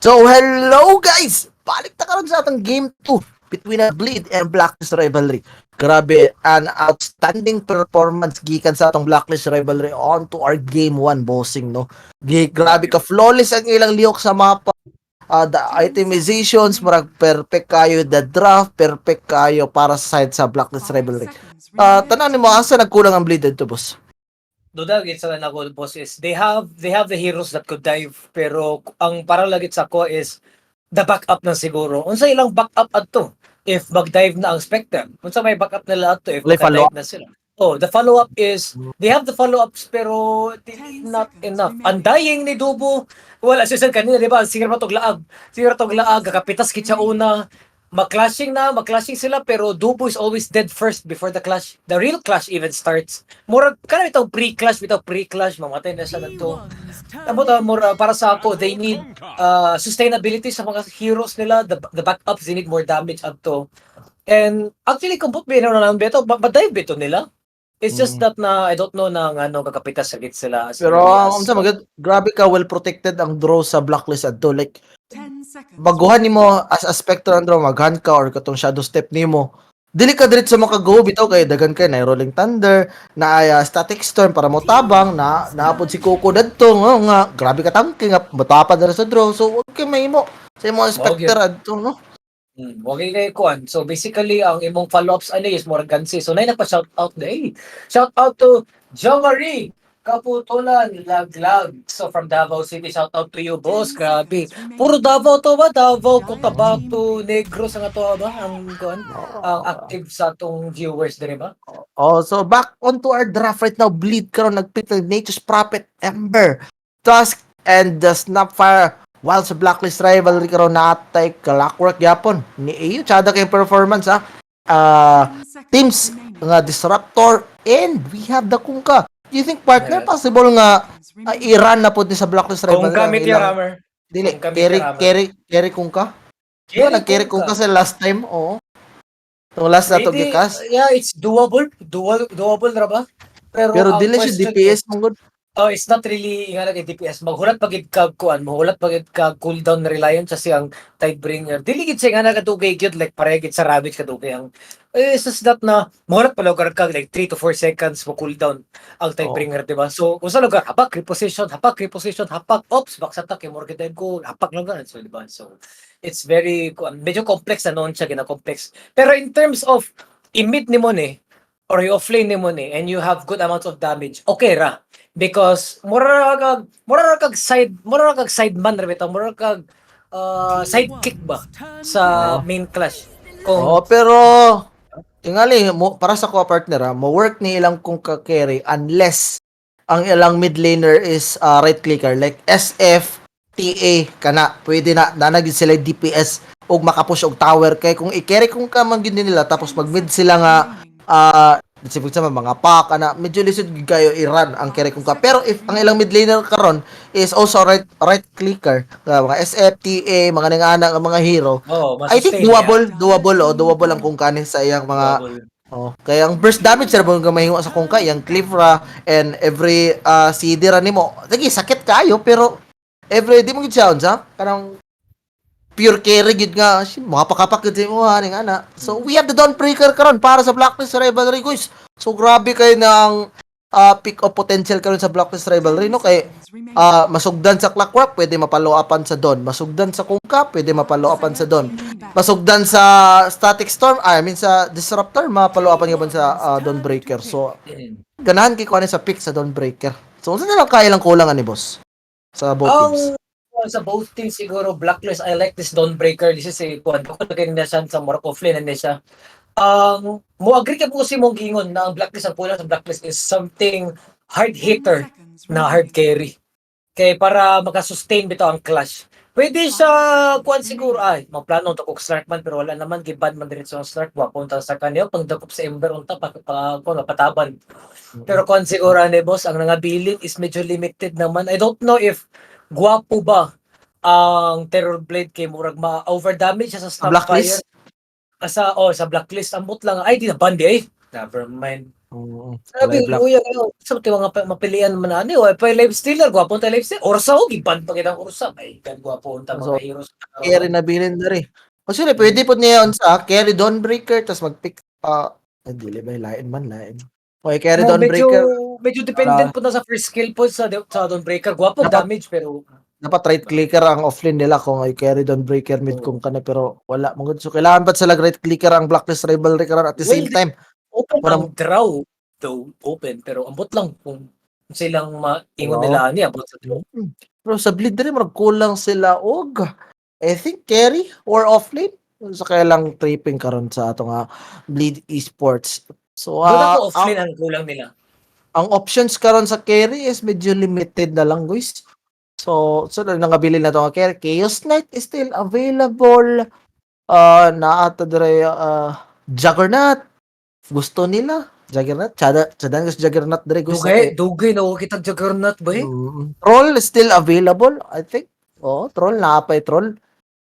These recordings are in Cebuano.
So, hello guys! Balik ta karon sa atong game 2 between a Bleed and Blacklist Rivalry. Grabe, an outstanding performance gikan sa atong Blacklist Rivalry on to our game 1, bossing, no? Grabe ka flawless ang ilang lihok sa mapa. The itemizations, murag perfect kayo, the draft, perfect kayo para sa side sa Blacklist Rivalry. Tanan nimo, asa nagkulang ang Bleed dito, boss? Duda gid sa nako, boss, is they have the heroes that could dive, pero ang para lagi sa ko is the backup na siguro. Unsa ilang backup adto if mag-dive na ang Spectre? Unsa may backup nila adto if Walay follow-up? Maka-dive na sila? Oh, the follow-up is they have the follow-ups pero dili not enough. Undying ni Dubo, wala siya sa kanina, di ba? Sige pa tog laag. Sige pa tog laag, kakapitas kitsa una. Mag-clashing na, mag-clashing sila, pero Dubo is always dead first before the clash. The real clash even starts. Murag kana bitaw pre-clash, bitaw pre-clash, mamatay na siya nagto. Tamo ta mura para sa ako, they need sustainability sa mga heroes nila, the backups, they need more damage adto. And actually kumpot ba na lang beto, ba-dive bito nila. It's just that na I don't know na ngano kakapitas sa git sila as Pero early ang as unsa magad, grabe ka well protected ang Drow sa Blacklist adto. Like baguhan nimo as a Spectre ang Drow, maghan ka or katong shadow step nimo. Dili ka diretso makago bitaw kay daghan kay na Rolling Thunder, na ay Static Storm para mo tabang na naapod si Coco dadto nga grabe ka tangke nga matapad na sa Drow. So okay mahimo sa imong Spectre adto, no? Wag kay kuan. So basically ang imong follow-ups ano is more gansi. So nay nagpa shout out na eh. Shout out to Jo Marie Kaputulan Laglag. So from Davao City, shout out to you, boss. Grabe. Puro Davao to ba? Davao, Cotabato, Negros ang ato ba? Ang kuan, ang active sa atong viewers dire ba? Oh, so back onto our draft right now. Bleed karon nagpick ng Nature's Prophet, Ember, Tusk, and the Snapfire. While sa Blacklist Rivalry karon natay Clockwork gyapon. Ni AU tsada kay performance ha. Teams nga Disruptor and we have the Kunkka. Do you think, partner, possible nga i-run na po ni sa Blacklist Rivalry Kung ang gamit yung hammer. Dili, Kung gamit carry, yung hammer. Carry, carry Kunkka? Di ba nag-carry Kunkka sa last time? Oo. Itong last na to Pwede, gikas. Yeah, it's doable. Dual, doable ra ba? Pero, Pero ang dili siya question DPS is, mong good. Oh, it's not really nga lang DPS. Maghulat pagid kag kuan, mahulat pagid kag cooldown reliant sa siyang Tidebringer. Dili gid siya nga nakadugay gyud, like pare gid sa Ravage kadugay ang eh, it's just that na mahulat pa lugar kag like 3 to 4 seconds mo cooldown ang Tidebringer, di ba? So kung sa lugar hapak reposition, hapak reposition, hapak ops, baksa ta kay more gid ko, hapak lang ganun. So di ba? So it's very kuan, medyo complex na noon siya, gina complex. Pero in terms of i-mid nimo ni or i-offlane nimo ni and you have good amounts of damage, okay ra. Because mura ra kag sideman ra bitaw, mura kag sidekick ba sa main clash. Kung Oh, pero tingali mo para sa ko, partner ha, mo work ni ilang Kunkka carry unless ang ilang mid laner is right clicker like SF, TA kana pwede na nanagid sila DPS og makapush og tower, kay kung i-carry Kunkka man gyud nila tapos mag mid sila nga let's say for example mga pack ana, medyo lisod gyud kayo i-run ang carry Kunkka. Pero if ang ilang mid laner karon is also right clicker nga mga SF, TA, mga ningana nga mga hero, oh, I think ma-sustain doable, doable o doable ang Kunkka ni sa iyang mga Doable. Oh, kaya ang burst damage ra ba nga mahimo sa Kunkka, iyang cleave ra and every CD ra nimo. Sige, sakit kayo pero every di mo gid siya unsa kanang pure carry gid nga shit, mapakapak gid mo ha ning ana. So we have the Dawnbreaker karon para sa Blacklist Rivalry, guys. So grabe kay na ang pick up potential karon sa Blacklist Rivalry, no, kay masugdan sa Clockwork, pwede mapalo-upan sa Dawn. Masugdan sa Kunkka, pwede mapalo-upan sa Dawn. Masugdan sa Static Storm, I mean sa Disruptor, mapalo-upan nga sa Dawnbreaker. So ganahan kay ko ani sa pick sa Dawnbreaker. So unsa na lang kaya lang kulang ani, boss, sa both teams? Ang sa both teams siguro, Blacklist, I like this Dawnbreaker. This is a kuan ko kay na siya sa Morocco offlane na siya. Ang mo agree ka po si mong gingon na ang Blacklist, ang kulang sa Blacklist is something hard hitter na hard carry. Kay para makasustain bitaw ang clash. Pwede siya kuan siguro, ay magplano to kog Slark man, pero wala naman giban man diretso ang Slark, wa punta sa kanyo pangdakop sa Ember unta pa, pa kuan pataban. Pero kuan siguro ani, boss, ang nangabilin is medyo limited naman. I don't know if guwapo ba ang Terror Blade kay murag ma over damage siya sa Ang Blacklist? Snapfire. Ah, sa oh, sa Blacklist ambot lang ay di na bandi eh. Never mind. Oo. Sabi, Walay black. Luya kayo. Sa mga mapilian man ani, wa pa life stealer, gwapo ta life stealer. Ursa og giban pa kitang Ursa. Ay, God, gwapo unta mga So, heroes. Carry na bilin diri. O sila pwede po niya sa carry Dawnbreaker tas mag-pick ay, dili ba lain man lain. Okay, carry No, medyo Dawnbreaker. Medyo dependent po na sa first skill po sa Dawnbreaker. Gwapo damage pero Dapat right clicker ang offlane nila kung ay carry Dawnbreaker mid Oo. Kung kana, pero wala man gud. So kailangan pa sila right clicker ang Blacklist Rivalry karon at the Well, same time. Open Walang ang draw though, open pero ambot lang kung silang maingon Oo. nila ani about sa draw. Pero sa Bleed rin murag kulang sila og I think carry or offlane. Sa kaya lang tripping karon sa ato nga Bleed Esports. So Doon ako offlane ang kulang nila. Ang options karon sa carry is medyo limited na lang, guys. So nangabili na to nga carry. Chaos Knight is still available. Naa ta dire Juggernaut. Gusto nila. Juggernaut. Chada, chadan gusto Juggernaut dire gusto. Dugay, dugay na kitag Juggernaut ba eh? Troll is still available, I think. Oo, Troll, naapay Troll.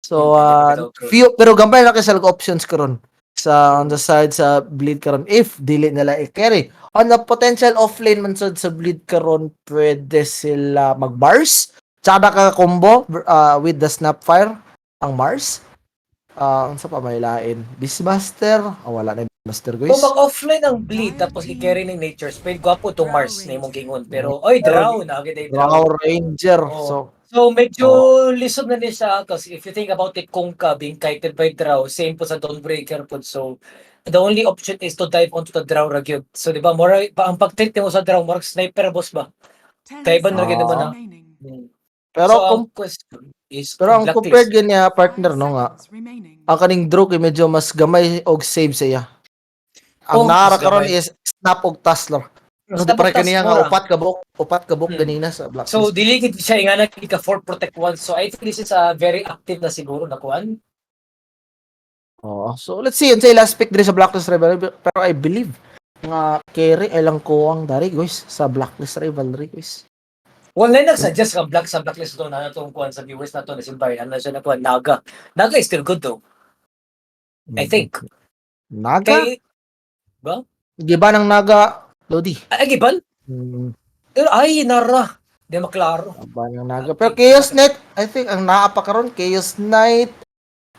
So, Pwede daw Troll. Few, pero gamay na kay sa options karon sa on the side sa Bleed karon if dili nila i-carry. On the potential offlane man sad sa Bleed karon, pwede sila mag-Mars. Tsada ka combo with the Snapfire ang Mars. Unsa pa may lain? Beastmaster? Oh, wala na Beastmaster, guys. Kung mag-offlane ang Bleed tapos i-carry ng Nature Spell, gwapo tong Mars na imong gingon. Pero, oy, draw, na agad ay draw. Drow Ranger. Oo. So, So, medyo lisod na ni siya kasi if you think about it, Kunkka being kited by Drow, same po sa Dawnbreaker po. So, the only option is to dive onto the Drow ra gyud. So, di ba, more, pa, ang pag-treat mo sa Drow, more sniper boss ba? Kaya ba na mo na? Pero So, kung ang question is, pero ang blacklist. compared yun niya partner no nga ang kaning Drow kay medyo mas gamay og save sa iya. Ang Oh, naara mas karon gamay. is Snap og Tussler. So, Snap di pare og kaniya nga Tussler. upat ka buok ganina sa blacklist. So, dili gid siya ingana ka 4 protect 1. So, I think this is a very active na siguro na kuan. Oo. So let's see unsay last pick diri sa Blacklist Rivalry, pero I believe nga carry ay lang kuwang dari guys sa Blacklist Rivalry, guys. Wala na nag-suggest ka black sa blacklist to na natong kuan sa viewers na to na si Bayern. Ano siya na kuan Naga. Naga is still good though. I think. Naga? Kay Giba ng Naga, Lodi. Ay, giban? Pero ay nara. Di maklaro. Giba ng Naga. Pero Chaos Knight, I think ang naa pa karon Chaos Knight.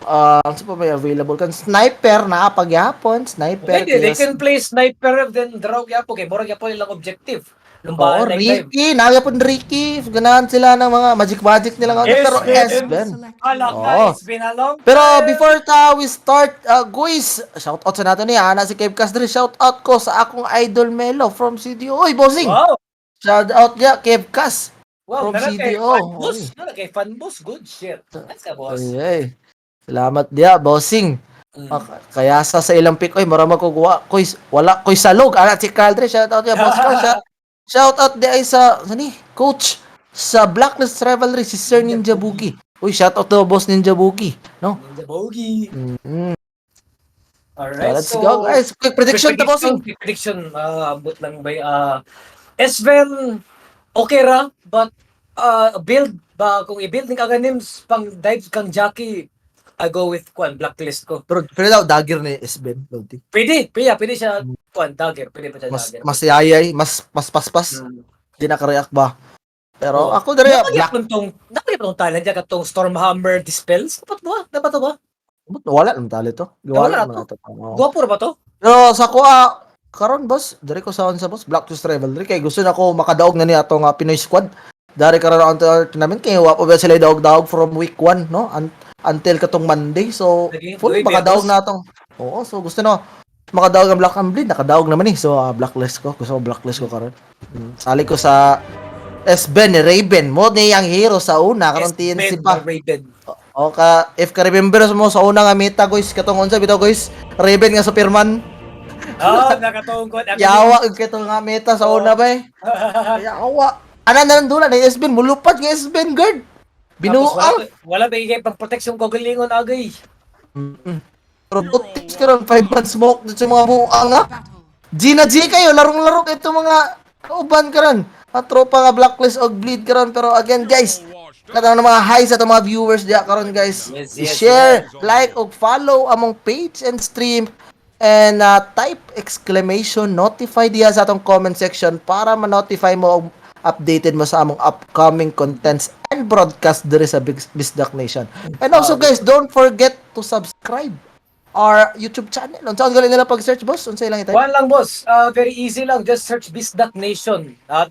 Ano pa may available kan Sniper naa pa gyapon, Sniper. Pwede, they Chaos can play sniper then draw gyapon kay mura gyapon ilang objective. Oo, Lumbaan like dive. Ricky, naa gyapon Ricky. Ganahan sila ng mga magic magic nila nga. Yes, pero yes. S Ben. Hala ka, Oo. it's been a long Pero before ta we start, guys, shout out sa nato ni ana si Kev Castro. Shout out ko sa akong idol Melo from CDO. Oy, bossing. Wow. Shout out ya Kev Cas. Wow, From nara kay CDO. fan boss. Nara kay fan boss. Good shit. That's ka boss. Ay, ay. Salamat dia, bossing. Ah, kaya sa ilang pick, oy, mura magkukuha. Koy, wala koy salog. Ana si Caldre, shout out ya, boss ko. Shout out di ay sa ni coach sa Blacklist Rivalry si Sir Ninja Boogie. Uy, shout out to Boss Ninja Boogie, no? Ninja Bogey. So, Alright, let's go, guys. Quick prediction to, bossing. Quick prediction, ambot lang ba, Sven, okay ra, but build ba, kung i-build ni Aghanims pang dive kang Jackie, I go with kwan, blacklist ko. Pero daw dagger ni Sven, Lodi. Pwede, pwede, pwede siya kwan, dagger, pwede pa siya Mas dagger. mas yayay, mas mas paspas. Di naka-react ba? Pero Oo. ako dire black Napag tong talent niya katong Stormhammer Dispels. Dapat ba? Dapat to ba? Ba't wala naman tali to? Wala Wala naman to. ato. Oo. Gwapo ra ba to? Pero sa kuha karon boss, diri ko sa boss Blacklist Rivalry kay gusto na ko makadaog na ni ato nga Pinoy squad. Dari karon ang tournament kay wa pa ba sila daog-daog from week 1 no until katong Monday. So Sige, full uy, makadaog boss. na atong. Oo, so gusto na makadaog ang Black and Bleed, nakadaog naman eh. So blacklist ko, gusto ko blacklist ko karon. Sali ko sa SB ni Raven mo ni ang hero sa una karon TNC Sven pa. Raven. O ka if ka remember mo sa una nga meta guys katong unsa bitaw guys, Raven nga Superman. Ah, nakatong kwan. Yawa ug katong nga meta sa una ba eh. Yawa. Ana na lang dula na SB mulupad nga SB guard. Tapos Binuang. Wala, wala ba pang protection ko galingon agay. Pero butis karon 5 man smoke dito sa mga buang ha. G na G kayo larong-laro kay itong mga kauban karon. At tropa nga blacklist og bleed karon, pero again guys, katang ng mga hi sa atong mga viewers diya karon guys. Yes, I-share, like ug follow among page and stream. And type !notify diya sa atong comment section para ma-notify mo og updated mo sa among upcoming contents and broadcast diri sa Bisdak Nation. And also, guys, don't forget to subscribe our YouTube channel. Unsa ang galing nila pag-search, boss? Unsa ilang i-type? One lang, boss. Very easy lang. Just search Bisdak Nation. At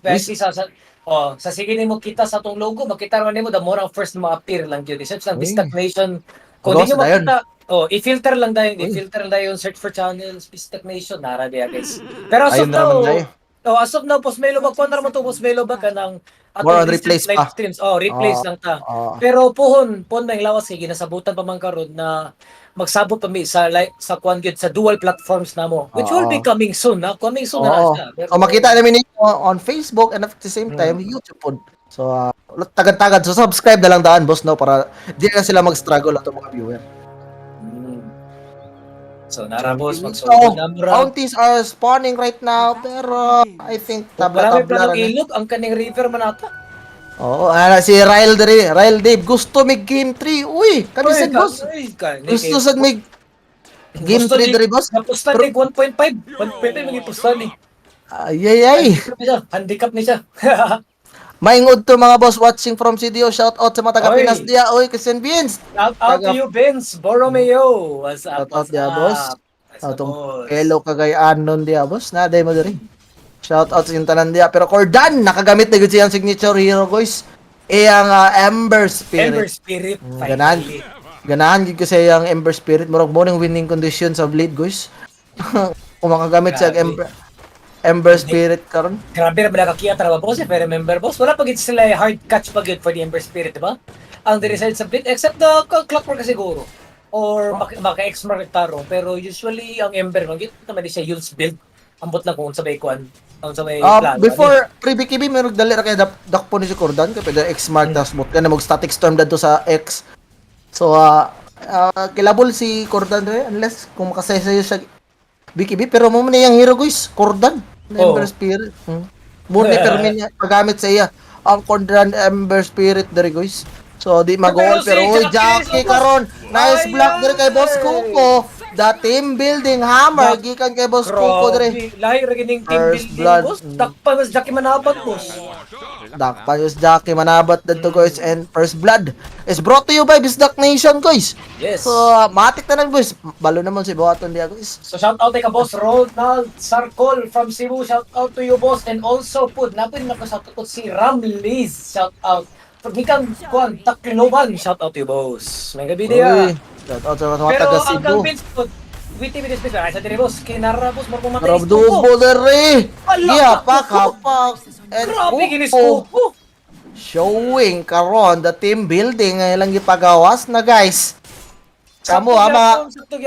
oh, sa sige nimo kita sa atong logo, makita naman nimo the more ang first na ma-appear lang yun. I-search lang Uy. Bisdak Nation. Kung di Boss, nyo dayon. makita, oh, i-filter lang dayon, Uy. I-filter lang dayon, search for channels, Bisdak Nation, nara diya, guys. Pero as of Ayun na now, naman dayon. Oh, as of now, Boss Melo, magkuhan na naman to, Boss Melo, ba ka ng atong More on recent replays live pa. streams. Oh, replays Ah, lang ta. ah. Pero pohon may lawas kay ginasabutan pa man karon na magsabot pa mi sa like sa kuan gyud sa dual platforms namo, which will be coming soon na, coming soon na siya. Pero, So makita namin ninyo on Facebook and at the same time YouTube pod. So tagad-tagad, so subscribe na lang daan, boss, no, para di na sila mag-struggle ato mga viewer. So nara, boss, So, magsugod na mura. bounties are spawning right now, pero I think Marami tabla-tabla planong ra na. ilog ang kaning river man ata. Oo, ana si Ryle diri, Ryle Dave gusto mig game 3. Uy, kami sad, boss. Gusto sad mig game 3 diri, boss. Napusta ni 1.5. 1.5 mga pusta ni. Ay ay ay. Handicap ni siya. Maingod to mga boss watching from CDO. Shout out sa mga taga Oy. Pinas diya. Oy, Christian Beans. Shout out to you, Vince Borromeo. What's up? Shout out What's diya, up? boss. What's up, Atong boss? Hello Cagayanon diya, boss. Na day mo diri. Shout out sa inyong tanan diya. Pero Cordan, nakagamit na gud siyang signature hero, guys. Iyang Ember Spirit. Ember Spirit. Ganahan. Finally. Ganahan gid ko sa iyang Ember Spirit. Murag mo ning winning condition sa Blade, guys. Kung makagamit siya og Grabe. Ember Spirit karon. Grabe ra ba nakakiya tra ba, boss? If I remember, boss, wala pa gid sila hard catch pa gid for the Ember Spirit, di ba? Ang decide sa Blade, except the Clockwork siguro. Or maka X-Mark tarong. Pero usually, ang Ember, man, gid naman di siya use build. Ambot lang kung unsa may kuan, unsa may plano. Before pre-BKB meron dali ra kay dakpo ni si Cordan kay pwede X mark tas bot ka na mag static storm dadto sa X. So kilabol si Cordan re unless kung makasaysayo siya BKB, pero mo man iyang hero, guys, Cordan na Ember Spirit. Mo ni permi niya paggamit sa iya ang Cordan Ember Spirit diri, guys. So di mag-goal Pero si pero oy Jackie Jackie karon nice Ay, block diri kay Boss ay. Kuko. The team building hammer gikan kay Boss Kuko diri. Grabe, lahi ra gining team First building, blood. boss. Dakpan mas Jackie Manabat, boss. Dakpan yung Jackie Manabat dito, guys, and first blood is brought to you by Bisdak Nation, guys. Yes. So matik na lang, boys. Balo naman si Buhaton diya, guys. So shout out kay ka Boss Ronald Sarcol from Cebu. Shout out to you, boss. And also pud napin nako shout out si Ram Liz. Shout out. From Mikang Kuan Tacloban. Shout out to you, boss. May gabi Uy, diya. shout out sa mga Pero taga ang Cebu. kang Vince pud witty with this ay sa diri, boss. Kinara, boss, mo matay. Rob Dubo dere. Ala, Iya pa Kuko. kapak. And Grabe ginis Kuko ko. showing karon the team building nga ilang gipagawas na, guys. Kamo ha, mga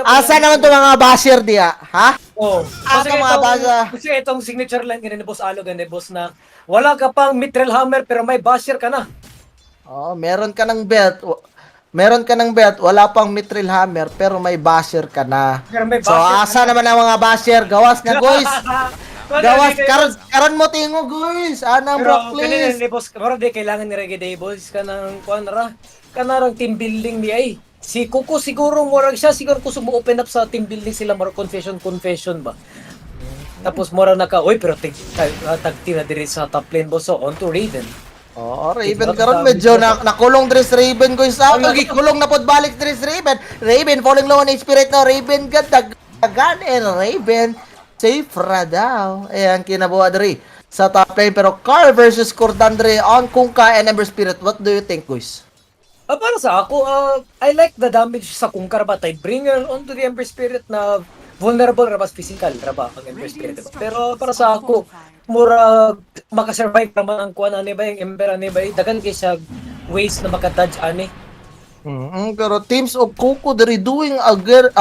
asa naman to mga basher diya, ha? Oh, Ah, kasi ito mga basa. kasi itong signature line ganun ni Boss Alo ganun ni Boss na wala ka pang mithril hammer pero may basher ka na. Oh, meron ka ng belt. Meron ka ng belt, wala pang mithril hammer pero may basher ka na. Pero may So basher ka asa naman ang mga basher? Gawas na, guys. Wala, Gawas di kayo- karon karon mo tingo, guys. Anang Pero kanina Brooklyn. ni boss, pero di kailangan ni Reggae Day, boys kanang kuan ra. Kanarang team building ni ay. Si Kuko siguro murag siya siguro ko mo open up sa team building sila murag confession confession ba. Tapos mura naka, oy, pero tag team na diri sa top lane, boss, so on to Raven. Oo, Raven karon medyo na, nakulong dress Raven, guys. Ah, Ano? gikulong na pod balik dress Raven. Raven falling low on HP right now. Raven ganda gan and Raven safe ra daw. Ayan kinabuha diri sa top lane, pero Car versus Cordandre on Kunkka and Ember Spirit. What do you think, guys? Para sa ako, I like the damage sa Kunkka ba, Tidebringer onto the Ember Spirit na vulnerable ra ba physical ra ba ang Ember Spirit, diba? Pero para sa ako, mura makasurvive naman ang kuan ani ba yung Ember ani ba, dagan kay siya ways na makadodge ani. Pero teams of Kuko diri doing a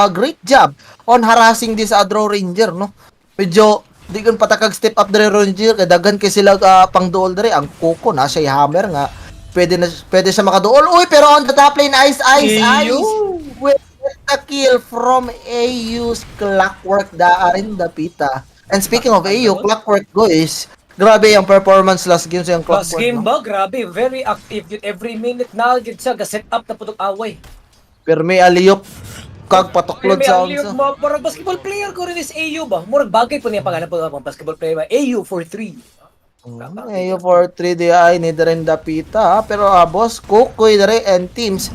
great job on harassing this Adro Ranger, no? Medyo di kun patakag step up diri Ranger kay daghan kay sila pangduol diri. Ang Kuko na siya hammer nga pwede na pwede siya makaduol. Uy, pero on the top lane, Ice Ice Ice with the kill from AU's Clockwork Daarin Dapita. And speaking of AU Clockwork, guys, grabe ang performance last game sa yung Last Clockwork, game no? ba, grabe, very active yun. Every minute na gid siya ga set up na putong away. Pero may aliyop Kag patuklod Pero sa may unsa. Murag basketball player ko rin is AU ba? Murag bagay po niya pangalan po mga basketball player ba? AU for 3. AU for 3 di ay ni rin dapita ha? Pero boss Kukoy dere and teams.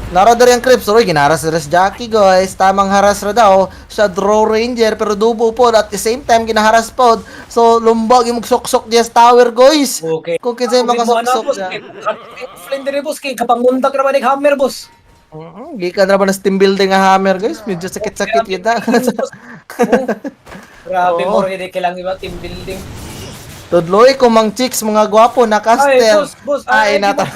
Nara dere ang creeps, Roy, ginaras dere si Jackie, guys. Tamang haras ra daw sa Draw Ranger, pero dubo po at the same time ginaharas pod. So lumbag yung magsuksok diya sa tower, guys. Okay. Kung kinsay makasuksok siya. siya. Flame dere, boss, kay kapangundak ra ba ni hammer, boss. Gikan ra ba na steam building nga hammer, guys? Medyo sakit-sakit kita. Oh. Grabe Oo. mo rin kailangan iba team building. Tudloy ko mang chicks mga gwapo na Ay, caster. boss, boss. Ay, nata.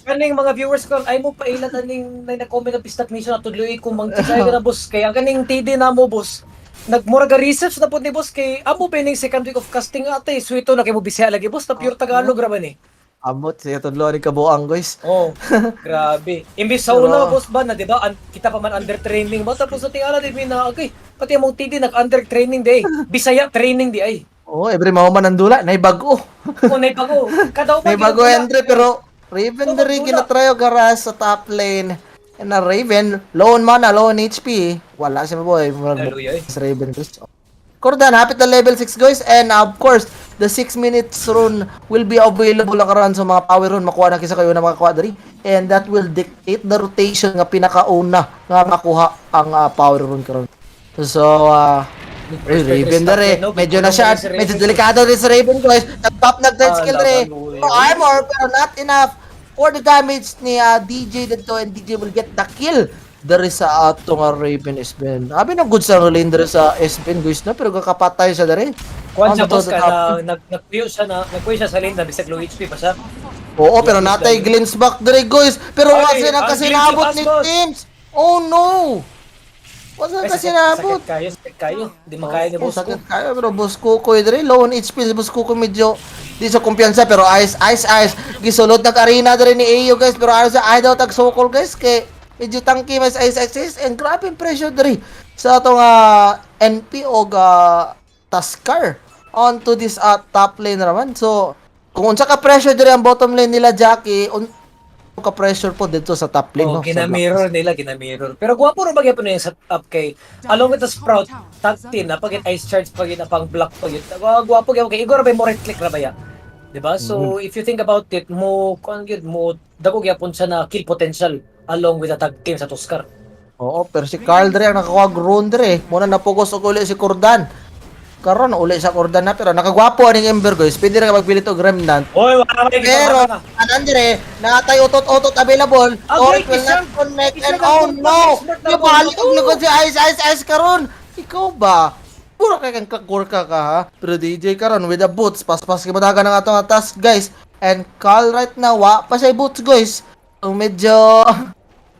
Kaning mga viewers ko, ay mo pailan aning na nag-comment ang Pistak Nation at tudloy ko mang chicks ay na, boss, kay ang kaning TD na mo, boss. Nagmura ga research na po ni boss kay amo pa ning second week of casting ate. Sweeto na kay mo Bisaya lagi, boss, na pure Tagalog ra man eh. Amot siya tudloy ni kabuang, guys. Oh, grabe. Imbis sa una, boss ba na, 'di ba? Kita pa man under training ba, tapos sa tingala di na okay. Pati among TD nag under training day. Bisaya training di ay. Oh, every mahuman ang dula, nay bago. Oh, nay bago. Kadaw May bago Andre, pero Raven Oh, diri dula. ginatry og garas sa top lane. And na Raven, low on mana, low on HP. Wala siya, boy. Murag Hallelujah, eh. sa Raven, guys. Kordan, hapit na level 6, guys. And of course, the 6 minutes rune will be available na karon sa mga power rune. Makuha na kisa kayo na makakuha diri. And that will dictate the rotation nga pinakauna nga makuha ang power rune karon. So, uy, Raven dere. Medyo na siya. Medyo delikado rin sa Raven, guys. Nag-pop nag third skill dere. No armor, pero not enough for the damage ni DJ dito, and DJ will get the kill dere sa ato nga Raven Sven. Abi na good sa lane dere sa Sven, guys, no, pero kakapatay siya dere. Kuan siya On boss to the ka top. na nagkuyo siya na nagkuyo siya sa lane na bisag low HP pa siya. Oo, pero natay glimpse back dere, guys. Pero Ay, wala siya ang kasi glimpse naabot pass, ni boss. Teams. Oh no. Wala Ay, kasi sakit, naabot. sakit kayo, sakit kayo. Di makaya ni Oh, boss ko. sakit kayo, pero boss Kukoy dere low on HP si boss Kukoy, medyo di sa kumpiyansa, pero ice ice ice gisulod nag arena dere ni AU, guys, pero ano sa ay daw tag sokol, guys, kay medyo tanky mas ice ice ice, and grabe yung pressure dere sa atong NP og Tuskar onto this top lane raman. So kung unsa ka pressure dere ang bottom lane nila Jackie, ka pressure po dito sa top lane, Oh, no? Sa gina-mirror nila, gina-mirror. Pero gwapo ra ba gyapon yung setup kay along with the Sprout tag team na pag ice charge pag na pang block pag yun. Gwapo gyapon kay igor ba mo right click ra ba ya? 'Di ba? So if you think about it, mo kuan gyud mo dako gyapon siya na kill potential along with the tag team sa Tuskar. Oo, pero si Carl dre ang nakakuha og rune dre. Muna napugos og uli si Kordan. Karon uli sa Kordan na, pero nakagwapo aning Ember, guys. Pwede ra ka magpilit og Remnant. Oy, wala ba Pero anan dire, natay utot-utot available. Ah, Or it great, will not connect and oh no. Gibalik og lugod si Ice Ice Ice karon. Ikaw ba? Puro kay kang kakurka ka ha. Pero DJ karon with the boots, paspas kay ng atong task, guys. And Carl right now, wa pa siya boots, guys. So medyo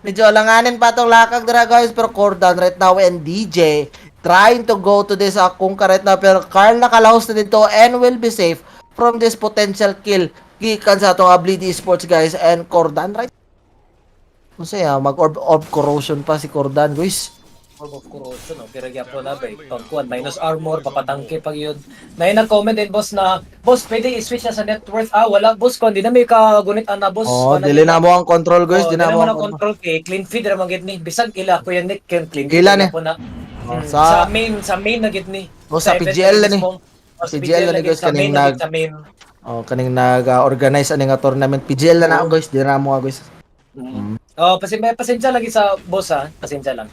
medyo alanganin pa tong lakag dira, guys, pero Cordan right now and DJ trying to go to this Kunkka right now, pero Carl nakalahos na dito and will be safe from this potential kill gikan sa atong Bleed Esports, guys, and Cordan right. Kung mag orb orb corrosion pa si Cordan, guys. Orb of Corrosion, no? Pero gyapon na ba, pag kuan, minus armor, papatangke pag yun. Na yun nag-comment din, boss, na, boss, pwede i-switch na sa net worth. Ah, wala, boss, kuan, di na may kagunit, ana, boss. Oh, Wala dili na mo ang control, guys, Oh, di na di mo na ang control kay clean feed ra man gid ni. Bisag ila Kuya Nick ken clean feed. Ila ni. gyapon na. Oh, Sa main na gid ni. Oh, sa event PGL na ni. mismo. Oh, sa PGL na ni, gid, guys, sa main kaning na gid, sa main. Oh, kaning nag-organize ani nga tournament PGL na na guys, di na mo guys. Oh, pasensya lagi sa boss ha. Pasensya lang.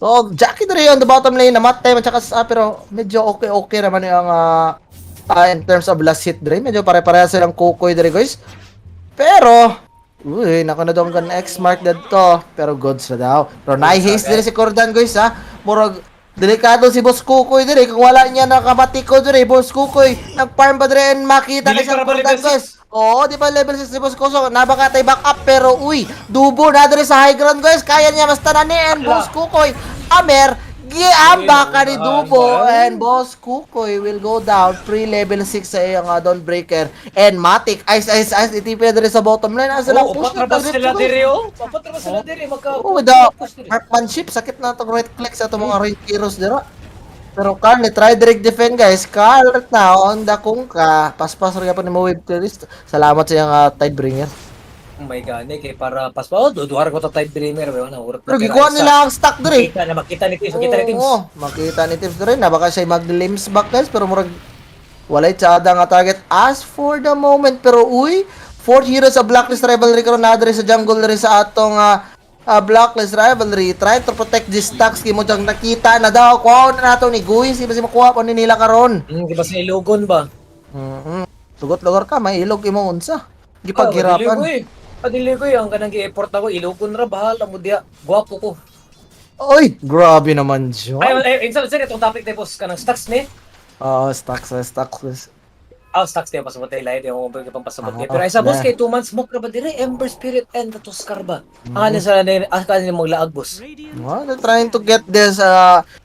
So, Jackie dere on the bottom lane, namatay man tsaka sa, pero medyo okay-okay naman yung in terms of last hit dere. Medyo pare-pareha silang kukoy dere, guys. Pero, uy, nako na dong gan X mark dito. Pero goods na daw. Pero nai-haste dere si Cordan, guys, ha. Murag delikado si Boss Kukoy dere kung wala niya nakabatiko dere, Boss Kukoy. Nag-farm pa dere and makita Dili kay sa pa ra ba Cordan, level six? guys. Oo, di ba level 6 si Boss Kukoy? Nabaka tay back up, pero uy, dubo na dere sa high ground, guys. Kaya niya basta na ni and Boss Kukoy. Amer, giamba ka ni Dubo and Boss Kukoy will go down pre-level 6 sa iyang Dawnbreaker and Matic ice ice ice itipid dere sa bottom line. Asa sila Oh, push upat ra na ba dito, sila guys. diri oh? Upat ra ba sila diri magka Oo, with the push diri. marksmanship, sakit na itong right click sa itong mga range heroes dira. Pero Carl, ni try direct defend, guys. Carl right now on the Kunkka. Paspas rin pa ni mo wave clearist. Salamat sa iyang Tidebringer. May gani kay para pas oh, duha ko ta type dreamer ba na urot. Pero gikuha nila ang stack diri. Makita na makita ni Teams, makita ni Teams. Oo, makita ni Teams diri na baka siya mag-glimpse back, guys, pero murag walay tsada nga target as for the moment. Pero uy, fourth hero sa Blacklist Rivalry karon na diri sa jungle diri sa atong Blacklist Rivalry trying to protect this stacks kimo jang nakita na daw kuha na nato ni Guis iba si makuha pa ni nila karon. Di ba sa ilugon ba? Sugot lugar ka, may ilog imo unsa. Gipaghirapan. Ah, dili ko eh. Ah, dili ko eh. Ang kanang gi-effort ako, ilugon ra bahala mo diha. Gwapo ko. Oy, grabe naman John. Ay, ay, insa insa itong topic tayo, boss, kanang stocks ni? Oh, stacks, stacks. Ah, stocks niya pasabot tayo lahat yung mga pang pasabot niya. Ah, Pero ay sa boss na. kay 2 months smoke ra ba dire Ember Spirit and the Tuskar ba? Ang ano sa na ang kanin mong laag, boss. Well, they're trying to get this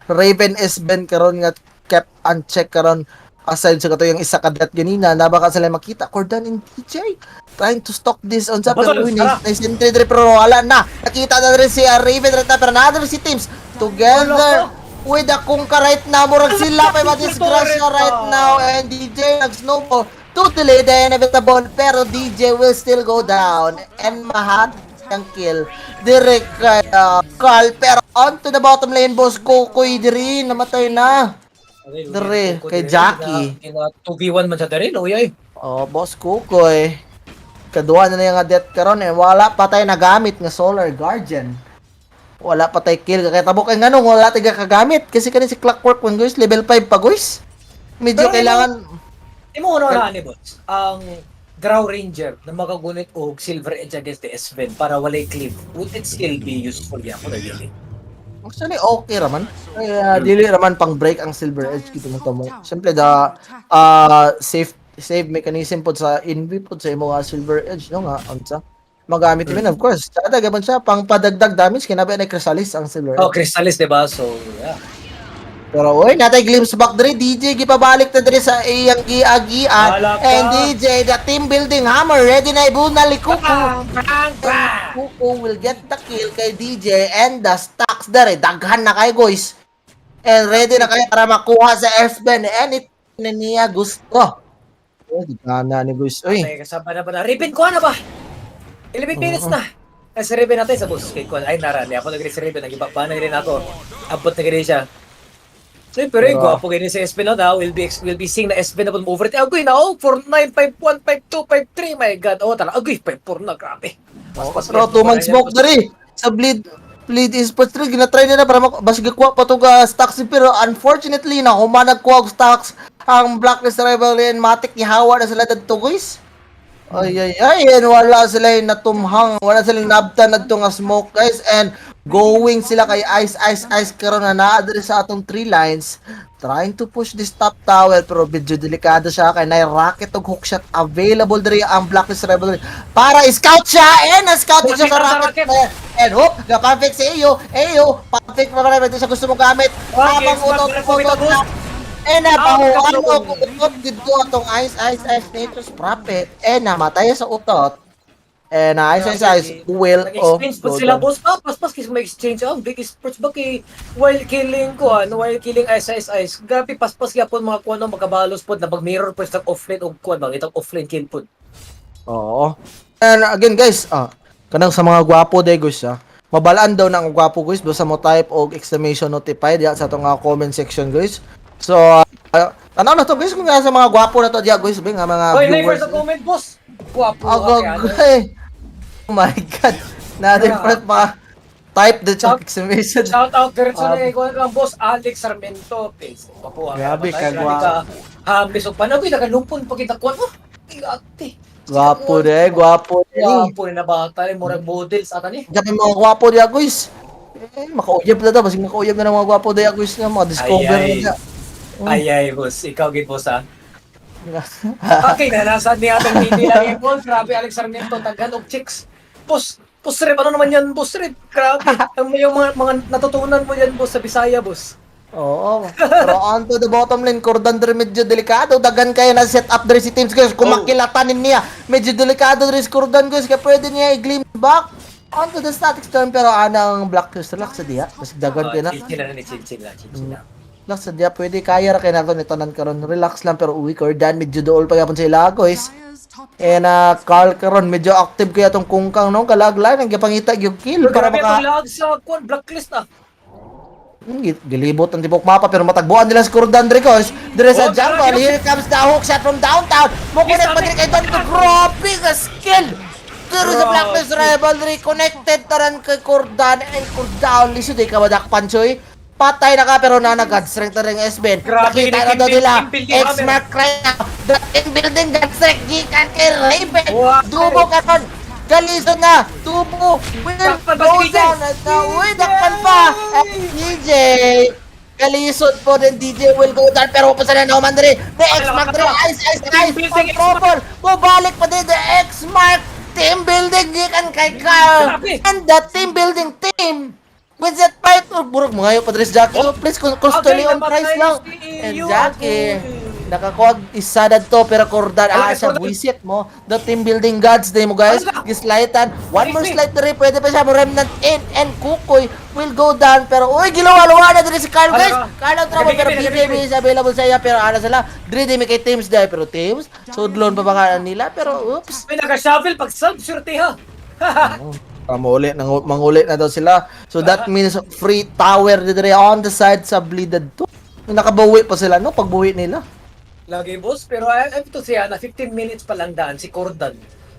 Raven S-Ben karon nga kept unchecked karon aside sa kato yung isa ka death ganina na baka sila makita Cordan and DJ trying to stalk this on sa pero Batol, uy, tara. nice, nice entry dire pero wala na, nakita na rin si Raven right na, pero na si Teams together with the Kunkka right now. Murag sila pa madisgrasya right now and DJ nag snowball to delay the inevitable, pero DJ will still go down and mahat ang kill direct kay Carl. Pero on to the bottom lane, boss Kokoy diri namatay na. Dire, kay Jackie. Kina 2v1 man sa dire, loy ay. Oh, boss Kukoy. Kaduha na na yung death karon eh. Wala pa tayo nagamit nga Solar Guardian. Wala pa tayo kill. Kaya tabo kay nganong wala tayo kagamit. Kasi kani si Clockwork one, guys, level 5 pa, guys. Medyo Pero kailangan Imo una na ani, boss. Ang Drow Ranger na makagunit og Silver Edge against the Sven para walay cleave. Would it still be useful ya ko dili? Actually, okay raman. Kaya dili raman pang break ang Silver Edge kita mo tamo. Siyempre the safe save mechanism pod sa Envy pod sa imo nga Silver Edge no nga unsa magamit mm. Of course. Sada gabon siya pang padagdag damage kinabi na Chrysalis ang Silver Edge. Oh, Chrysalis, diba? So, yeah. Pero oy, natay glimpse back diri DJ gipabalik na diri sa iyang giagian Wala ka. and DJ the team building hammer ready na ibuna likuku. Bang, bang, bang! Kuko will get the kill kay DJ and the stacks dere. Daghan na kayo, guys. And ready na kayo para makuha sa S-Ben. And it na niya gusto. Oh, di ka na ni guys. Uy, Ay, kasama na ba na? Raven, kuha na ba? 11 minutes na. Ay, si Raven natin sa bus. Kay Kuan. Ay, nara. Ako nag si Raven. Nag-iba pa na rin ako. Abot na rin siya. So, pero yung Pero- gwapo ganyan si Espen na, will be seeing na Espen na po over. Agoy na, oh, 4, 9, 5, 1, 5, 2, 5, 3. My God. Oh, tara. Agoy, 5, 4 na. Grabe. Mas, pero two-man smoke dere. Sa bleed Bleed Esports 3, ginatry nila para basig kuha pa to ga stacks pero unfortunately na humanag kuha og stacks ang Blacklist Rivalry and Matic ni hawa na sila dadto, guys. Ay ay ay, and wala sila yung natumhang, wala sila nabtan na nga smoke, guys, and going sila kay Ice Ice Ice karon na naa diri sa atong three lines trying to push this top tower, pero medyo delikado siya kay nay rocket og hookshot available diri ang Blacklist Rivalry para scout siya and na-scout siya sa Rocket, rocket rocket. and hook, ga-perfect si Eyo, Eyo, perfect pa rin siya gusto mong gamit. Okay, Habang smart utot na po ito, utot na. Eh napahuan mo kung utot dito atong Ice Ice Ice Nature's Prophet. Eh namatay sa utot. Eh na Ice Ice Ice will oh Nag-exchange po sila, boss. Ah, paspas kasi may exchange. Ah, big sports ba kay while killing ko, ano, while killing Ice Ice Ice. Grabe, paspas gyapon mga kuno makabalos pod na pag mirror po sa offlane og kuan ba, itong offlane kill pod. Oo. And again guys, kanang sa mga gwapo day guys ah. Mabalaan daw na ang gwapo, guys, basta mo type og exclamation notify diya sa atong comment section, guys. So, tanaw na to, guys, kung nga sa mga gwapo na to diya, guys, ba nga mga Oy, viewers. never sa comment, boss. Gwapo Oh, ka, kaya ano. Oh my God. Na different mga type the exclamation. Shout out diretso na ikaw lang, boss Alex Sarmiento. Peace. Gwapo ah. Grabe Patay, ka, grabe gwapo. ka. Hamis og panagoy nagalupon pag kita kuan. Oh, ate. Gwapo de, gwapo de. Gwapo na bata, eh, murag models ata ni. Diyan yung mga gwapo diya, guys. Eh, makauyab na to. Basig makauyab na ng mga gwapo diya, guys. Na mga discover Ay, ay. na diya. Ay ay, boss, ikaw gid boss ah. Okay, na nasa ni atong titi lang eh, boss. Grabe, Alex Sarmiento, taghan og chicks. Boss, boss Rep, ano naman yan, boss Rep? Grabe. Ang yung mga natutunan mo yan, boss, sa Bisaya, boss. Oo. Pero on to the bottom lane, Cordon dre medyo delikado. Dagan kayo na set up dre si Teams, guys. Kung Oh. makilatanin niya, medyo delikado dre si Cordon, guys. Kaya pwede niya i-gleam back onto the static storm. Pero anang Black Crystal, relax sa diya. Mas dagan kayo na. Chill chill na ni chill chill na, chill chill na. Relax sa diya. Pwede kaya ra kayo nato ni tanan karon. Relax lang pero uwi Cordon medyo dool pa gyapon sa ila, guys. And Carl karon medyo active kaya tong Kunkka, no? Kalaglan ang gipangita yung kill para Grabe maka itong lag sa kuan Blacklist ah. Gilibot ang tibok mapa pero matagbuan nila si Kurdan Dricos. Dire sa Oh, jungle, grabe. here comes the hook shot from downtown. Mo-connect pa diri kay Don. Grabe ka skill. Pero sa Grabe. Blacklist Rivalry, connected taran kay Kurdan and Kurdan. Lisod eh, kamadakpan choy. Patay na ka pero nanagad. Strength na rin SBN. Grabe, Nakita na team daw nila. team building, X-Mark right now. The team building God strength. Gikan kay Raven. Wow. Dubo ka ron. Galisod na. Dubo will Dakpan ba go si DJ? down. At na, uy, dakpan pa. At DJ. Galisod po din DJ will go down pero pa sana naman diri. The X-Mark diri. Ice, ice, ice. Team building, Trouble. Bubalik pa din the X-Mark. Team building gikan kay Carl. Grabe. And the team building team with that fight. Oh, burog mga ayo Padres Jackie. Oh, please, constantly Okay, on price namatay lang. si And EU. Jackie, nakakuha isa na to pero Cordan, Ala, ah, siya Cordan. buwisit mo. The team building gods day mo, guys. Ala. Gislaitan. One more Nice. slide diri, pwede pa siya mo remnant in and Kukoy will go down pero uy, giluwa-luwa na diri si Carl, guys. Ala. Carl ang trouble pero Gabi, gabi, BJB gabi. is available sa iya pero ana sila. Diri di may kay teams dahil pero teams sudlon pa ba nga nila pero oops. May naka-shovel pag sub surte ha. Manguli, manguli na daw sila. So that means free tower diri on the side sa Bleeded 2. Nakabawi pa sila no pagbuhi nila. Lagi boss, pero I have to say ah, na 15 minutes pa lang daan si Cordan.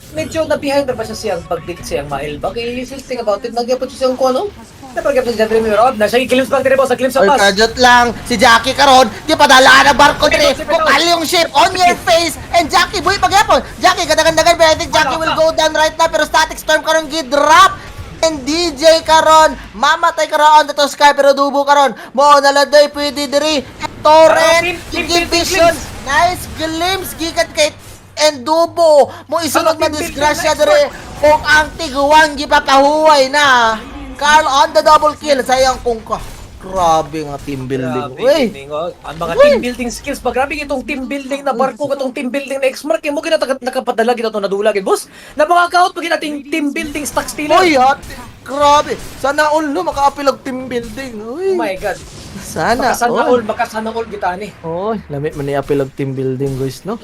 Medyo na behind na ba siya siyang pag-beat siyang mailbag? Eh, you still think about it, nagyapon siya siyang kuno. Napagyapon siya Dream Rob, na siya glimpse bang dire boss, sa glimpse sa Oy, pass. kajot lang. Si Jackie karon, di padalaan ang barko dire. Pito, pito. Bukal yung ship on your face. And Jackie, buhi pagyapon. Jackie, kadagan-dagan. Pero I think Jackie will go down right now. Pero Static Storm karon gidrop. And DJ karon, mamatay karon on the to sky pero dubo karon. Mo na ladoy pwede diri. Torrent, Team, team, give team, vision. glimpse. Nice glimpse gikan kay and Dubo. Mo isunod Ano, na team building disgrasya na dire kung ang tiguang gipapahuway na. Carl on the double kill sayang kung ka. Grabe nga team building. Grabe, Uy. gining, oh. Ang mga Uy. team building skills ba? Grabe itong team building na barko, itong team building na X-Mark. Mo ginatagat nakapadala gito itong nadula gid boss. Na mga kaut pag nating team building stock stealer. Uy, ate. Grabe. Sana all no makaapil og team building. Uy. Oh my God. Sana Makasana all. all, makasana all gitani. Oy, lamit man ni apil og team building, guys, no?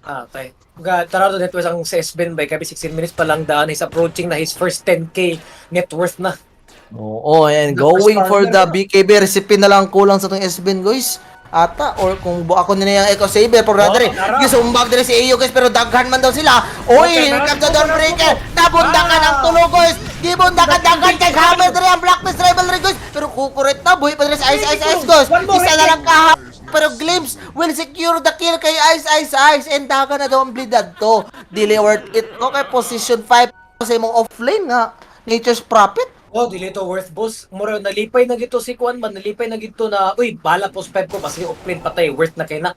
Ah, okay. Ga tarado net was ang sa SBN by kabi 16 minutes pa lang daan is approaching na his first 10K net worth na. Oo, and The going first for the partner na. BKB recipe na lang kulang sa itong SBN, guys. Ata or kung ako nila yung Echo Saber por Oh, dere. tara. Gisumbag dere si AU, guys, pero daghan man daw sila. Oy, Okay, here tara, comes the tara, Dawnbreaker. tara. Nabundakan ang Ah. tulo, guys. Gibundakan daghan kay Hammer dere ang Blacklist Rivalry, guys. Pero kukurit na buhi pa dere sa Ice Ice Ice, guys. One more Isa na hit. lang kaha pero Glimpse will secure the kill kay Ice Ice Ice and daga na daw ang bleed to. Dili worth it no kay position 5 sa imong offlane nga Nature's Prophet. Oh, dili to worth, boss. Mura nalipay na gito si Kuan man, nalipay na gito na uy, bala post 5 ko kasi offlane patay, worth na kay na.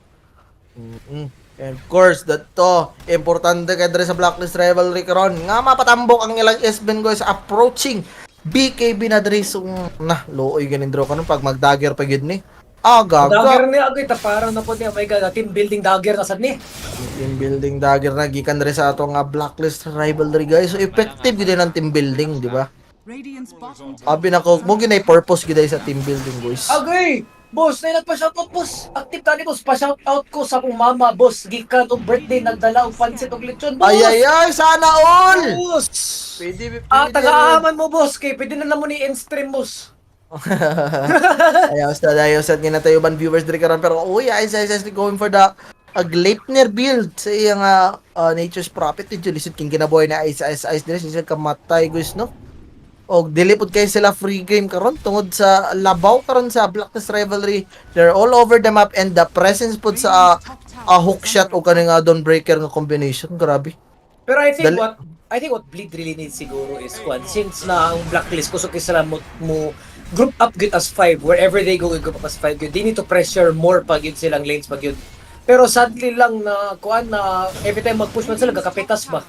And of course, that to, importante kay dre sa Blacklist Rivalry karon nga mapatambok ang ilang SBN, guys, approaching BKB na dre so na looy ganin draw karon pag magdagger pa gyud ni. Ah, Dagger gaga. ni agoy taparan na po niya. Oh my God, team building dagger na sad ni. Team building dagger na gikan dre sa ato nga Blacklist Rivalry, guys. So effective gyud ang team building, di ba? Abi na ko mo ginay purpose gyud ay sa team building, guys. Agay! Boss, na nagpa-shoutout, boss. Active tani, boss. Pa-shoutout ko sa akong mama, boss. Gikan og birthday nagdala og pansit og lechon, boss. Ay ay ay, sana all. Boss. Pwede, pwede. Ah, taga-aman mo, boss. Kay pwede na namo ni in-stream, boss. Ayaw sa ayaw sa nga tayo ban viewers diri karon pero uy ay ay ay going for the a Gleipnir build sa iyang Nature's Prophet medyo lisod king kinabuhi na ice ice ice diri siya kamatay, guys, no. Og dili pud kay sila free game karon tungod sa labaw karon sa Blacklist Rivalry. They're all over the map and the presence pud sa hook shot o kaning Dawnbreaker nga combination, grabe. Pero I think what Bleed really needs siguro is kwan since na ang Blacklist kusog kay sila mo group up good as five wherever they go, group up as five good. They need to pressure more pag yun silang lanes pag yun. Pero sadly lang na kuan na every time mag-push man sila gakapitas ba.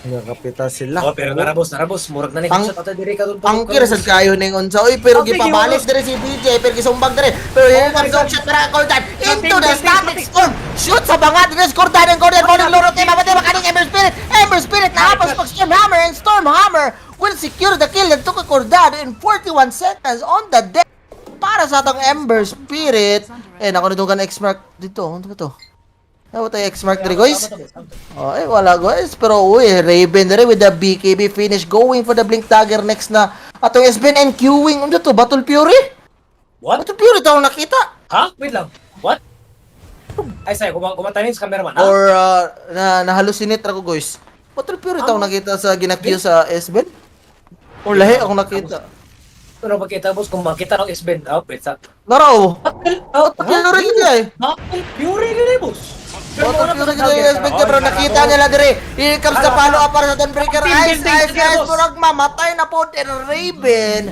Nakapita sila. Oh, pero narabos, narabos, murag na ni Ang- shot ata diri ka dun. Pangkir sad kayo ning unsa oy pero Ang gipabalik bigyan diri si BJ pero gisumbag diri pero here Oh my comes God. the shot para Cordan into the Team Static Storm shoot sa banga diri si Cordan and Cordan morning loro tema pati makaning Ember Spirit. Ember Spirit nahapas pag Storm Hammer and Storm Hammer will secure the kill and took Cordan in 41 seconds on the deck para sa atong Ember Spirit. Eh nako nito kan X-Mark dito ano ba to. Naa tay X-mark diri, guys. Oh, eh, wala, guys. Pero uy, Raven diri with the BKB finish, going for the Blink Dagger next na. Atong SBN and queuing. Ano to? Battle Fury? What? Battle Fury to akong nakita. Ha? Wait lang. What? Ay, sorry, kumatanin sa cameraman, ha? Or na nahalusinate ra ko, guys. Battle Fury to akong nakita sa gina-queue sa SBN. Or lahi akong nakita. Pero makita, boss, kung makita ng SBN, oh, wait, sa Laro. Battle, oh, Battle Fury gid ay. Battle Fury gid, boss. Battle Fury gid ay SBN, pero nakita nila diri. Here comes the follow up para sa Dawnbreaker. Team Ice, building ice, sige, ice. boss. Murag mamatay na po. And Raven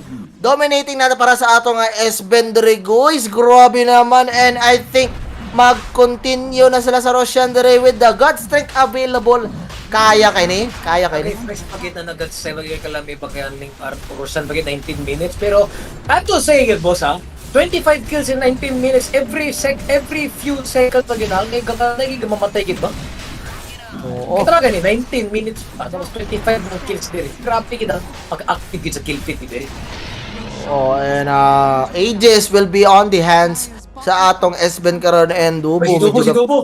dominating na para sa ato nga SBN diri, guys. Grabe naman, and I think mag-continue na sila sa Roshan diri with the God Strength available. Kaya kay ni? Kaya kay ni? Refresh pagit na nagat sa mga kalami pa kaya ning Roshan pagit 19 minutes, pero I have to say it, boss, ha, 25 kills in 19 minutes, every few seconds pag yun ngay ka nagig mamatay gid ba? Oo. Kita gani 19 minutes pa, tapos 25 mo kills diri. Grabe gid ang pag-active gid sa kill feed diri. Oh, and Aegis will be on the hands sa atong SBN karon and Dubo. Si Dubo, Medyo si Dubo.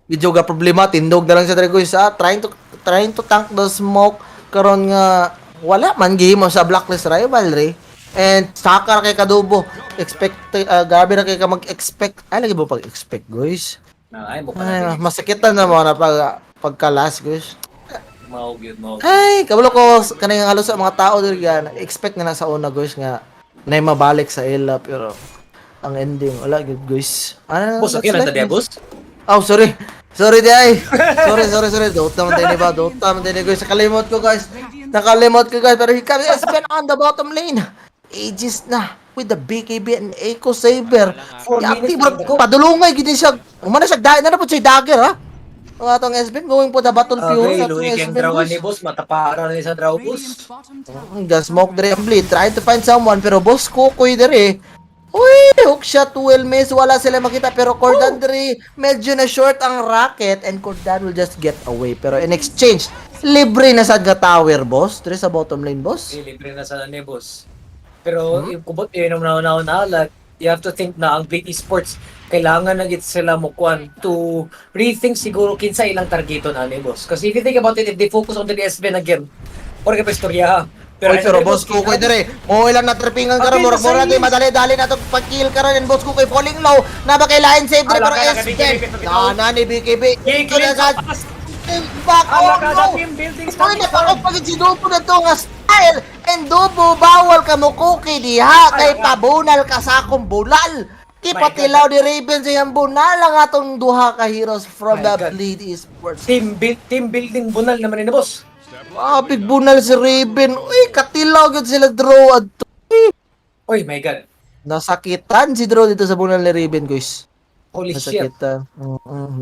Medyo ga problema, tindog na lang sa diri, guys, ha, trying to tank the smoke karon nga wala man gihimo sa Blacklist Rivalry. And saka ra kay kadubo. Expect grabe ra kay ka mag-expect. Ay, lagi mo pag-expect, guys. Na ay mo pa. Ay, masakitan na mo na pag pagkalas, guys. Mao gyud mo. Ay, kabalo ko kanang halos sa mga tao diri ga expect na na sa una, guys, nga na mabalik sa ila, pero ang ending wala gyud, guys. Ano, Boss, okay that's lang life, ta guys. boss. Oh, sorry. Sorry di ay. Sorry, sorry, sorry. Dota man tayo ni ba? Dota man tayo ni, guys. Nakalimot ko, guys. Nakalimot ko, guys. Pero here comes SBN on the bottom lane. Aegis na with the BKB and Echo Saber. 4 Yati, minutes bro, na go. padulungay gid siya. Umana siya dahil na na po siya dagger, ha. Ang atong SBN going po the Battle Fury. Okay, Atong luwi kang SBN, drawan guys. ni boss, matapara na sa draw, boss. Ang gas smoke dire ang bleed. Trying to find someone pero boss Kukoy dire. Uy, hook shot will miss. Wala sila makita pero Cordan dire medyo na short ang rocket and Cordan will just get away. Pero in exchange, libre na sa tower, boss. Dire sa bottom lane, boss. Eh, libre na sa ni boss. Pero yung kubot yun ang na na like you have to think na ang Bleed Esports kailangan na gid sila mo kwan to rethink siguro kinsa ilang targeton ani, boss. Kasi if you think about it, if they focus on the SBN again, or kay pa istorya ha. Oy, pero boss Kukoy dire. Mo ilang natripingan karon, Okay, murag murag nasa madali dali na to pag-kill karon and boss Kukoy falling low. Na ba kay line save dire Ala, pero kala, SBN. BKB, BKB, Na na ni BKB. J. Ito na sa back. Oh no. Team building. Uy, napakot pagid si Dubo na to nga style. And Dubo, bawal ka mo cookie diha kay pabunal ka sa akong bulal. Ki My patilaw ni Raven sa iyang bunal ang atong duha ka heroes from My the God. Bleed Esports. Team building bunal naman ni boss. Ah, big bunal si Raven. Uy, katilaw gyud sila draw adto. Oy, my God. Nasakitan si Draw dito sa bunal ni Raven, guys. Holy shit. Nasakitan.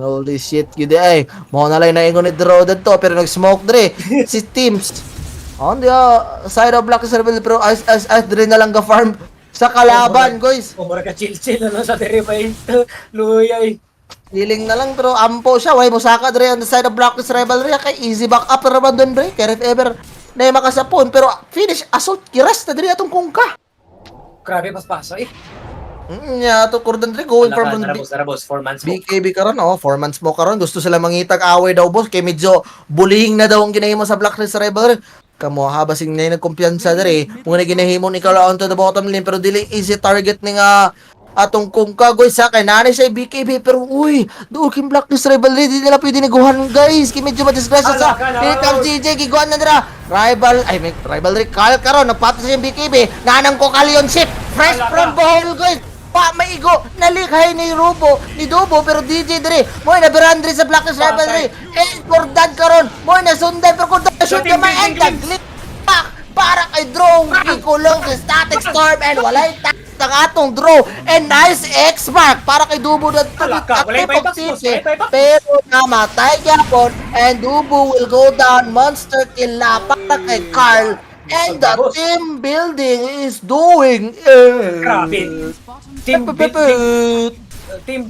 Holy shit, yun di ay. Mao na lang naingon ni Draw dito pero nag-smoke dre si Teams. On the side of Black Rebel, pero as dre na lang ga farm sa kalaban, guys. O mura ka chill chill na lang sa diri bay. Luyay. Healing na lang pero ampo siya. Way musaka dre on the side of Blacklist Rivalry kay easy back up ra man dun dre. Kaya if ever na makasapon pero finish assault kiras na dre atong kungka. Grabe paspasa eh. Nya ato Cordon dre going for Tara boss, tara boss, 4 months mo. BKB karon, oh, 4 months mo karon gusto sila mangitag away daw, boss, kay medyo bullying na daw ang ginahimo sa Blacklist Rivalry. Kamo ha basing na nagkumpiyansa dre mo na ginahimo ni Carl onto the bottom lane pero dili easy target ni nga atong kungka, guys, sa kay nani siya BKB pero uy, duol king Blacklist Rivalry, di nila pwede niguhan, guys, kay medyo madisgrasya sa Ala ka na, here comes GJ, giguan na nila rival ay may rivalry Carl karon nagpato sa BKB nanang ko Kalion ship fresh Ala ka. from Bohol, guys, pa maigo nalikhay ni Rubo ni Dubo pero DJ dire mo na diri sa Blacklist Rivalry eh Cordan karon mo na sundan pero Cordan shoot Team kamay and building the back para kay Drone gikulong sa Static Storm and walay ang atong draw and nice X-mark para kay Dubo na Ala ka, walay buybacks, boss, walay buybacks. pero namatay gyapon and Dubo will go down. Monster kill na para kay Carl and the Boss. team building is doing it. Grabe. Team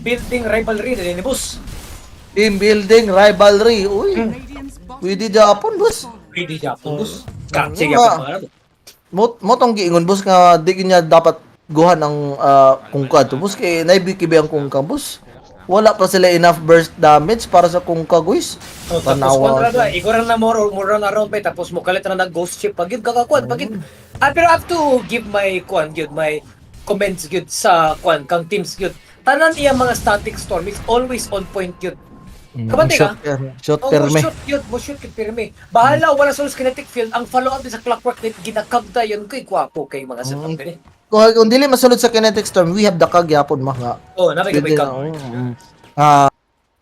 building rivalry na ni boss. Team building rivalry. Uy, pwede Japon, boss. Pwede Japon, boss. Grabe Mm. Japon mga ano. Mo tong giingon, boss, nga di niya dapat guhan ang kungka to, boss, kay naibiki ang kungka, boss. Wala pa sila enough burst damage para sa Kunkka, guys. Oh, tapos Tanawa kwan ra siya. ba, igor na more run around pa, tapos mo kalit na nag ghost ship pagid kakakuan pagid. Ah, pero I have to give my kwan gyud, my comments gyud sa kwan kang teams gyud. Tanan iya mga Static Storm is always on point gyud. Kabante ka? Shot, shot Oh, perme. mo shoot gyud, mo shoot gyud pirme. Bahala wala sa kinetic field, ang follow up sa Clockwork net ginakagda yun kay gwapo kay mga setup dinhi. Kung dili masulod sa Kinetic Storm, we have the Kag yapon mga. Oh, nabay Pwede kag. na, oo. Ah,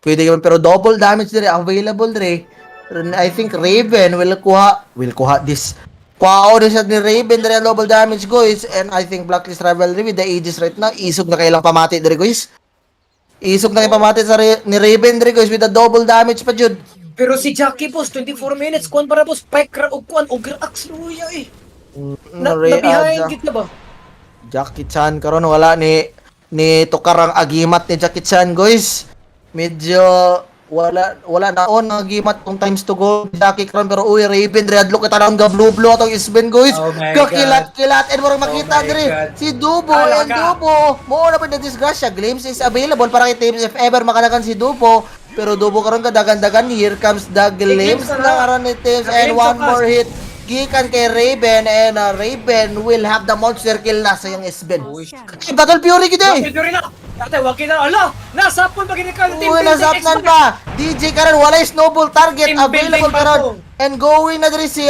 pwede naman pero double damage dire available dire. And I think Raven will kuha this. Kuha ni siya ni Raven dire ang double damage, guys, and I think Blacklist Rivalry with the Aegis right now, isog na kailang pamati dire, guys. Isog na kay pamati sa ni Raven dire, guys, with the double damage pa jud. Pero si Jackie, boss, 24 minutes kwan para, boss, pike ra og kwan og axe luya eh. Na, na behind gid na ba? Jackie Chan karon wala ni tukar ang agimat ni Jackie Chan, guys. Medyo wala wala na on ang agimat kung times to go Jackie karon, pero uy, Raven dre, adlok kita lang ga blue blue atong Isben, guys. Oh my Gakilat-kilat and murag makita Oh my dre God. si Dubo Ala and ka. Dubo mo na pa na disgrasya. Glimpse is available para kay teams if ever makalagan si Dubo. Pero Dubo karon kadagan-dagan, here comes the glimpse Glimpse na na na. karon ni teams and Glimpse one na. more hit gikan kay Raven and Raven will have the monster kill na sa iyang Isben. Uy. Ay, Battle Fury gid eh. Battle Fury na. Ate, wag na. Ala, nasapon ba gini ka? Uy, nasapnan pa. DJ karon walay snowball target Team available building pa karon. to. And going na diri si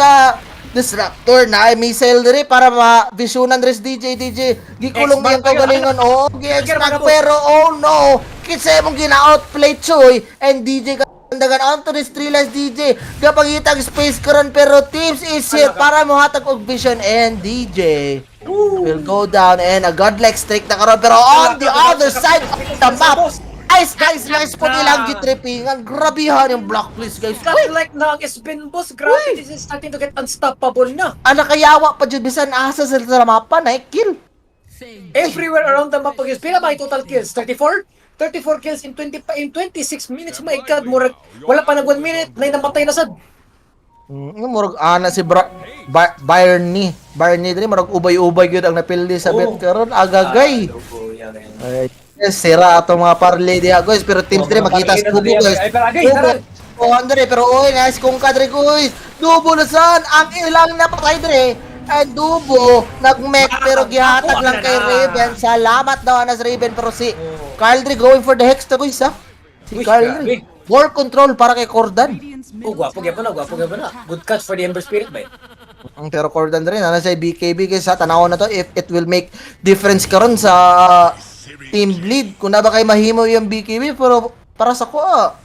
Disruptor na ay missile diri para ma-visionan diri si DJ DJ. Gikulong X-mark niyang pa yun. kagalingon. Oo, gi-extract X-mark. pero oh no. Kinsa imong gina-outplay, Choy, and DJ dagan onto this three lines DJ. Gapangitag space karon pero teams is here Ala ka. para mohatag og vision and DJ will go down and a godlike streak na karon, pero on the other side of the map. Ice, guys, nice po nilang gitripingan. Grabihan yung Blacklist, guys. Uy, Godlike na ang Spin, boss. Grabe, this is starting to get unstoppable na. Ana kayawa pa jud bisan asa sila sa mapa na kill. Everywhere around the map pag pila ba yung total kills? 34? 34 kills in 20 pa in 26 minutes. My God, murag wala pa nag 1 minute na namatay na sad. Murag ana si Barney. Barney diri murag ubay-ubay gyud ang napildi sa bet karon agagay. Ah, logo, yan, yan. Ay, yes, sira ato mga parlay diha, guys, pero teams Oh, diri mga makita parlay sa na Dubo, diri, guys. ay, pero agay, Dubo. tara. Oh, andre, pero oy, nice kung kadre, guys. Dubo na saan ang ilang napatay diri. And Dubo nagmek pero gihatag lang kay Raven. Salamat daw anas Raven, pero si Oh. Carl diri going for the hex to, guys, ha. Si Uy, Carl grabe. diri. More control para kay Cordan. Oh, gwapo gyapon na, gwapo gyapon na. Good catch for the Ember Spirit ba? Ang pero Cordan rin, ano sa BKB, guys, ha, tanaw na to if it will make difference karon sa team bleed. Kung na ba kay mahimo yung BKB, pero para sa ko ah,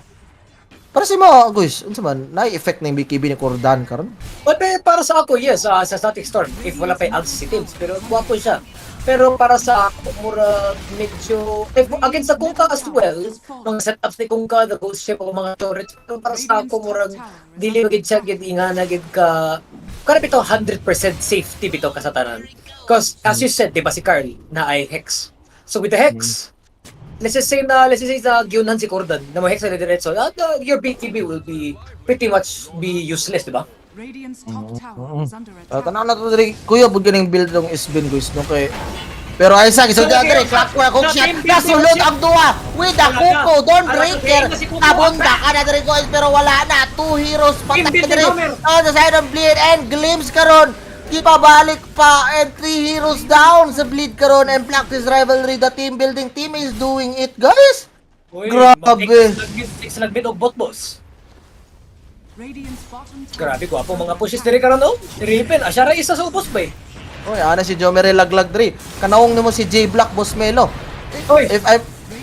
para sa mo, guys, unsa man, na-effect na yung BKB ni Cordan karon? But eh, para sa ako, yes, sa Static Storm, if wala pa yung Axe si Teams, pero gwapo siya. Pero para sa ako, mura medyo, if, against sa Kunkka as well, mga setups ni Kunkka, the Ghost Ship, o mga turrets, pero para sa ako, murag, dili magid siya, gid nga na gid ka, kana bitaw 100% safety bitaw ka sa tanan. Because, as you said, di ba si Carl, na ay Hex. So with the Hex, let's just say na giunan si Cordan, na mo Hex na diretso, your BKB will be pretty much be useless, di ba? Radiant's top tower is under attack. Tanaw na to diri, kuya, bug ganing build tong Isbin, guys, no, kay pero ay sa so dere Clockwork hook shot nasulod ang duha with the Kuko Don Breaker tabunda ka na dere, guys, pero wala na, two heroes patay Team building dere Homer. on the side of Bleed and Glimpse karon gipabalik pa and three heroes down sa Bleed karon and Blacklist Rivalry, the team building team is doing it, guys. Uy, Grabe. Mag-mid og bot, boss. Radiant's bottom tower Grabe, gwapo mga pushes diri karon oh. Ripen, asyara isa sa ubos ba eh. Oy, ana si Jomere laglag dre. Kanaong nimo si J Black, Boss Melo. Oy,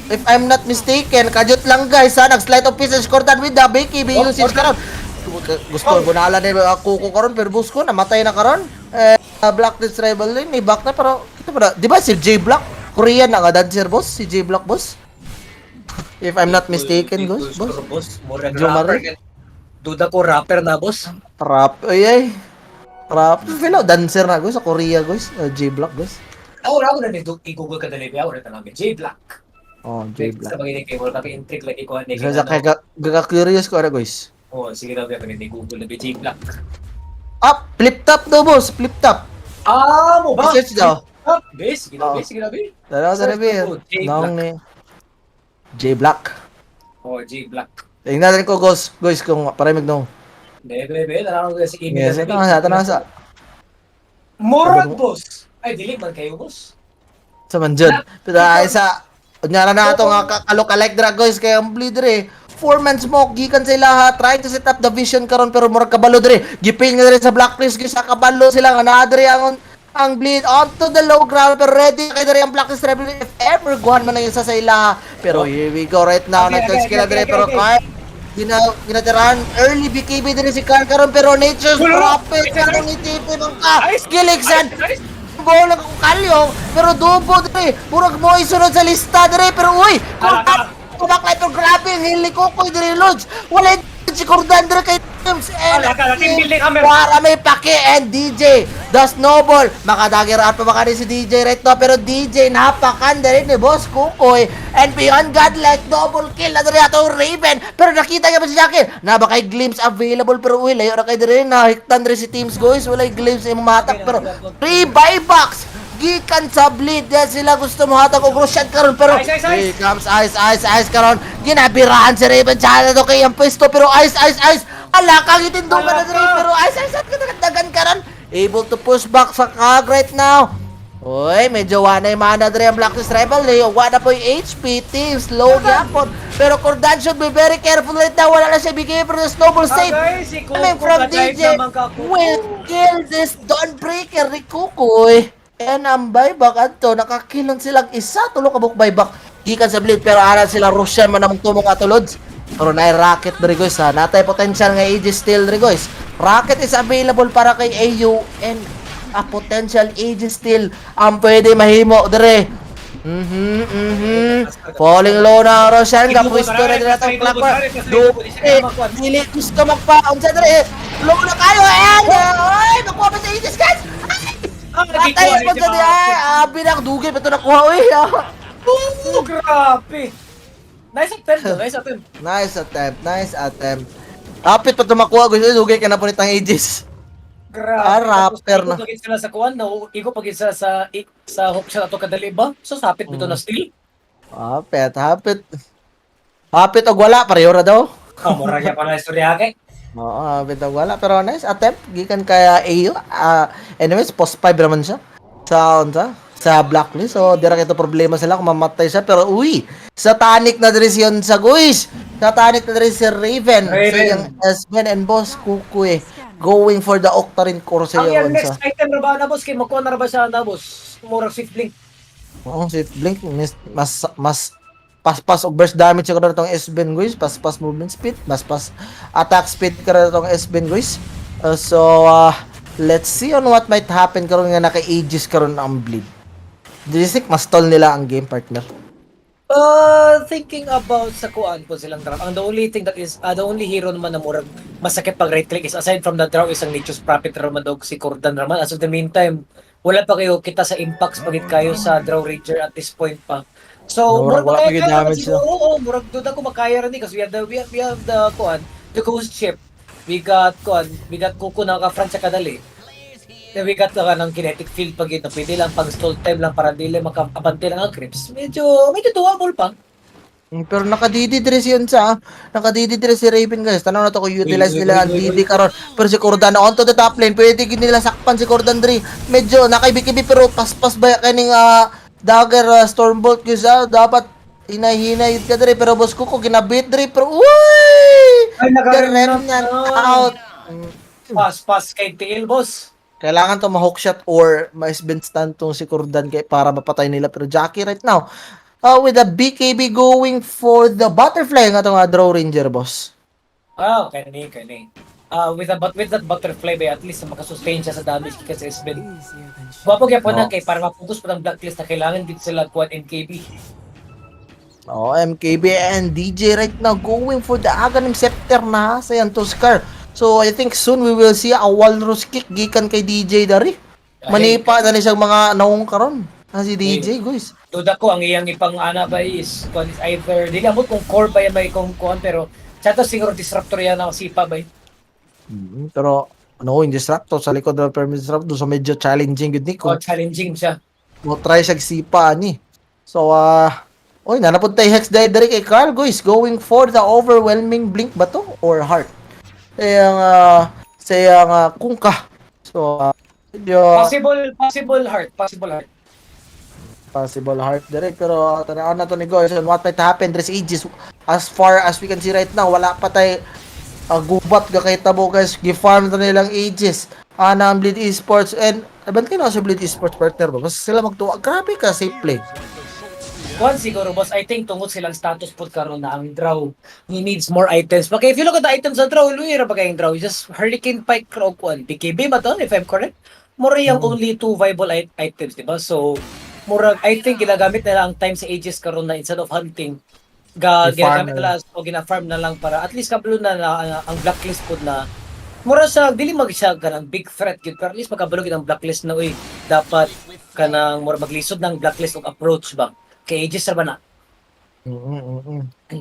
If I'm not mistaken, kajut lang, guys ha, nag-sleight of fist Cordan with the BKB Oh, usage Cordan. karon. Gusto oh. Bunala ni Kuko karon pero bus ko namatay na karon. Eh Blacklist Rivalry ni back na, pero kita ba di ba si J Black Korean na nga dancer, boss, si J Black, boss? If I'm not mistaken, boss, boss. Boss, murag Jomare? rapper. Duda ko rapper na, boss. Trap. Ay ay. Trap. Fellow dancer na guys sa Korea, guys. J Black, guys. Ako ra ako na ni i-google ka dali ba na namin J Black. Oh, J Black. Sa mga kay wala ka intrigue lagi ko ani. Sa kay curious ko ara, guys. Oh, sige daw ba ni Google na J Black. Up, flip top daw, boss, flip top. Ah, mo ba? I-search daw. Ah, be, sige daw, Oo. be, sige daw, be. Dalawa sa Search review. ko, J Naong Black. ni J Black. Oh, J Black. Tingnan natin ko, guys, guys, kung paramig no. Bebe, bebe, tanaw ko si Amy. Yes, tanaw sa, tanaw sa. Murag, boss. Ay, dili man kayo, boss. Sa man jud. Pero ay sa unya na na ato nga kalokalike dra, guys, kay ang bleeder eh. Four-man smoke gikan sa ilaha, trying to set up the vision karon, pero murag kabalo dre. Gipil nga dre sa Blacklist, guys, sa kabalo sila nga naa dre ang bleed onto the low ground, pero ready kay dre ang Blacklist Rebel if ever guan man ang isa sa ilaha. Pero here we go right now, nagtouch sila dre, pero Carl ginatirahan early BKB dre si Carl karon, pero Nature's Prophet karon itipin ang ka. Gilixan bola ko kalyong, pero dubo dre, murag mo isunod sa lista dre, pero uy, kurtan tumaklay, pero grabe ang hili ko ko dre, Lods, wala si Kurdan dre kay James and Ala, ala, team building hammer. Para may pake and DJ the Snowball makadagger out pa baka rin si DJ right now, pero DJ napakan dre ni Boss Kukoy and beyond godlike double kill na dre atong Raven, pero nakita niya ba si Jackie na ba kay glimpse available, pero uy, layo ra kay dre, nahiktan dre si Teams, guys, walay glimpse imong matak, pero three buybacks gikan sa bleed dahil sila gusto mo hatag og Roshan karon, pero Ice, ice, ice. here comes ice, ice, ice karon, ginabiraan si Raven sa to kay ang pwesto, pero ice, ice, ice, ala kang itindugan na Ala dre, ka. pero ice, ice, at kadagdagan karon, able to push back sa kag right now. Uy, medyo wanay mana dre ang Blacklist Rebel eh. Wala po yung HP team, slow gyapon. Pero Cordan should be very careful right now. Wala na siya bigay pero the snowball save. Agay, si Kuko, Coming from ka-drive DJ naman ka, Kuko. will kill this Dawnbreaker ni Kukoy. And ang buyback adto, nakakilon silang isa, tulo ka buok buyback. Gikan sa blade, pero ara sila Russian man among tumong atulods. Pero naay rocket diri, guys, ha. Natay potential nga Aegis steal diri, guys. Rocket is available para kay AU and a potential Aegis steal ang pwede mahimo dire. Falling low na ang Roshan, kapwisto na dira tong clockwork. Dili gusto magpa unsa dire. Low na kayo and oy, nakuha pa sa Aegis, guys. Ay! Ah, Patay nagikuha pa rin sa si di ay, abi na dugay pa to nakuha oy. Oh, grabe. Nice attempt, though. Nice attempt. Nice attempt, nice attempt. Kapit pa to makuha, gusto dugay ka na po nitang Aegis. Grabe. Ah, rapper Tapos, na. igo pagid sila sa kuan, no? Igo pagid sila sa hook shot ato kadali ba? So sapit bitaw na steal. Hapit, hapit. Hapit og wala, pareho ra daw. Oh, mura niya pa na istorya kay. Oo, hapit og wala. Pero nice attempt. Gikan kaya AU. Ah, anyways, post 5 naman siya. Sa, unsa? Sa Blacklist. So, dira kito problema sila kung mamatay siya. Pero, uy, satanic na diri siya sa guys. Satanic na diri si Raven. Raven. Sa iyang Esben and Boss Kuku eh. Going for the Octarine Core sa Ang iyo. iyang next item ra ba na, boss, kay makuha na ra ba siya na, boss? Murag swift blink. Oo, si Blink mas mas, mas paspas og burst damage karon tong S-Ben, guys, paspas movement speed, paspas attack speed karon tong S-Ben, guys. So let's see on what might happen karon nga naka-Aegis karon ang bleed. Do you think mas stall nila ang game, partner? Thinking about sa kuan po silang draft. Ang the only thing that is the only hero naman na murag masakit pag right click is aside from the draw is ang Nature's Prophet raman dog si Cordan raman. As of the meantime, wala pa kayo kita sa impacts pagit kayo sa Drow Ranger at this point pa. So, Murag murag wala pa gyud makaya damage siguro. Oo, murag duda ko makaya ra ni kasi we have the kuan, the ghost ship. We got kuan, we got Kuko na ka front sa kadali. Then we got ng kinetic field pag ito. Pwede lang pag stall time lang para dili makaabante lang ang creeps. Medyo medyo doable pa. Pero naka-DD dire si Unsa, ah. Naka-DD dire si Raven, guys. Tanaw na to kung utilize Uy, uy, nila ang uy, uy, DD karon. Pero si Cordan onto the top lane. Pwede gid nila sakpan si Cordan diri. Medyo nakaibikibi pero paspas ba kaning dagger, stormbolt, guys, ah. Dapat hinay-hinay ka dire, pero Boss Kuko ginabit dire, pero uy! Ay, The naka-remnant remnant na. out. Pass, pass kay TL, boss. Kailangan to ma-hookshot or ma-spin stun tong si Cordan kay para mapatay nila. Pero Jackie right now, with the BKB going for the butterfly nga itong Drow Ranger, boss. Ah, kani, kani. Ah, with that butterfly ba, at least makasustain siya sa damage kasi it's been Gwapo gyapon na No. kay para ma-focus pa ng Blacklist na kailangan din sila kuan MKB. Oh, MKB and DJ right now going for the Aghanim Scepter na sa yan to Scar. So I think soon we will see a walrus kick gikan kay DJ dari. Manipa na ni siyang mga naong karon. Ah, si DJ, guys. Duda ko ang iyang ipang ana ba is kuan is either dili amot kung core ba yan may kung kuan, pero chato siguro disruptor yan ang sipa ba. Pero ano yung disruptor sa likod ng permanent disruptor, so medyo challenging gud ni Oh, kung challenging siya. mo try siya sipa ani. So Oy, nanapunta yung Hex dahil diri kay Carl, guys. Going for the Overwhelming Blink ba to? Or Heart? Sayang, sayang Kunkka. So, medyo Possible, possible Heart, possible Heart. Possible Heart direct. Pero tanaw na to ni guys and what might happen. There's Aegis. As far as we can see right now, wala pa tay gubat ga kay tabo, guys. Gi-farm na nilang Aegis. Ana ang Bleed Esports and aban kayo na sa Bleed Esports partner ba? Basta sila magtuwa. Grabe ka safe play. One siguro, boss, I think tungod silang status pud karon na ang Drow, he needs more items. Okay, if you look at the items sa Drow, luwi ra ba kayong Drow? Just Hurricane Pike og kuan. BKB ba to, if I'm correct? Mura yung only two viable items, di ba? So, murag, I think ginagamit nila ang time sa Aegis karon na instead of hunting, ga I-farm ginagamit na nila o gina-farm na lang para at least kabalo na ang Blacklist pud na mura sa dili mag siya kanang big threat gyud, pero at least makabalo gid ang Blacklist na, uy, dapat kanang mura maglisod ng Blacklist og approach ba kay Aegis ra ba na.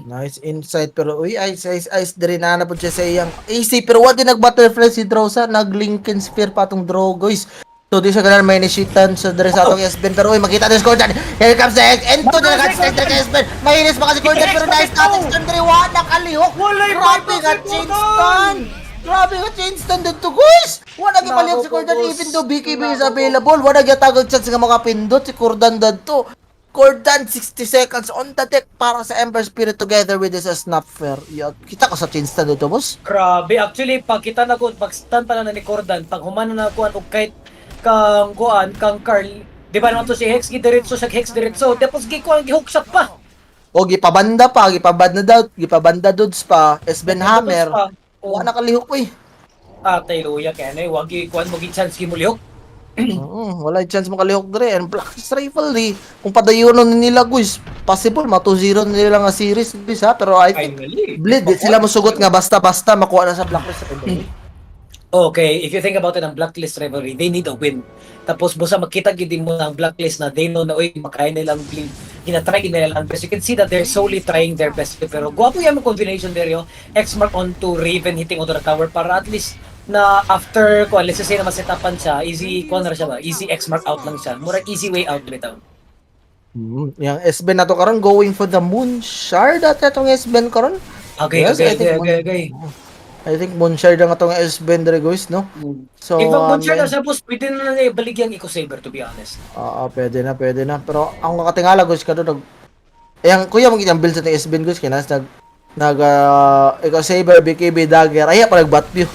Nice insight, pero uy, ice ice ice diri na na po siya sa iyang AC, pero wa din nag Butterfly si Drow sa nag Linken's Sphere pa atong Drow, guys. So di siya ganan may nishitan sa diri sa atong S-Ben, pero uy, makita din si Gordon. Here comes the X into the nag kay S-Ben. Mainis pa kasi Gordon, pero nice natin stun diri, wa nakalihok. Walay Grabe bypass ka si chain Gordon! stun. Grabe ka chain stun dito, guys. Wa nagipalihok si Nako, Gordon boss. even though BKB is Nako. available. Wa nagyatagog chance nga makapindot si Gordon dadto. Gordon, 60 seconds on the deck para sa Ember Spirit together with this Snapfire. Yeah, kita ko sa chain stun dito, boss. Grabe, actually pag kita na ko pag stun pa lang na ni Cordan, pag humana na kuan og kahit kang kuan kang Carl, di ba naman to si Hex gidiretso siya, Hex diretso, tapos gi kuan gi hookshot pa. O gipabanda pa, gipabanda daw, gipabanda dudes pa, Esben Hammer. Pa. Oh, Wa nakalihok eh. Ah, luya kay ano, wag gi kuan mo gi chance gi mulihok. Wala yung chance makalihok dre and Blacklist Rivalry. Kung padayonon nila, guys, possible ma 2-0 nila nga series, guys, ha, pero I think Finally. Bleed, di sila mosugot nga basta-basta makuha na sa Blacklist Rivalry. Okay, if you think about it, ang Blacklist Rivalry, they need a win. Tapos, busa makita gid mo na ang Blacklist na they know na, uy, makaya nilang Bleed. Ginatry gid nila ang best. You can see that they're solely trying their best. Pero gwapo yung combination there, yo. X-Mark onto Raven hitting onto the tower para at least na after, kuan, let's just say na masetapan siya, easy, kuan na siya ba? Easy X-Mark out lang siya. Murag easy way out bitaw. Yang SB na to karon going for the Moon Shard at atong SBN karon. Okay, Yes, okay, I think okay. I think Moon Shard ang atong SBN dere, guys, no? So, If ang Moonshard na siya, boss, pwede na lang ibalik yung Echo Saber, to be honest. Oo, pwede na, pwede na. Pero ang makatingala, guys, kado nag Yang kuya mo kitang build sa ating SBN, guys, kaya nag nag Echo Saber, BKB, Dagger, ay pa nag Batview.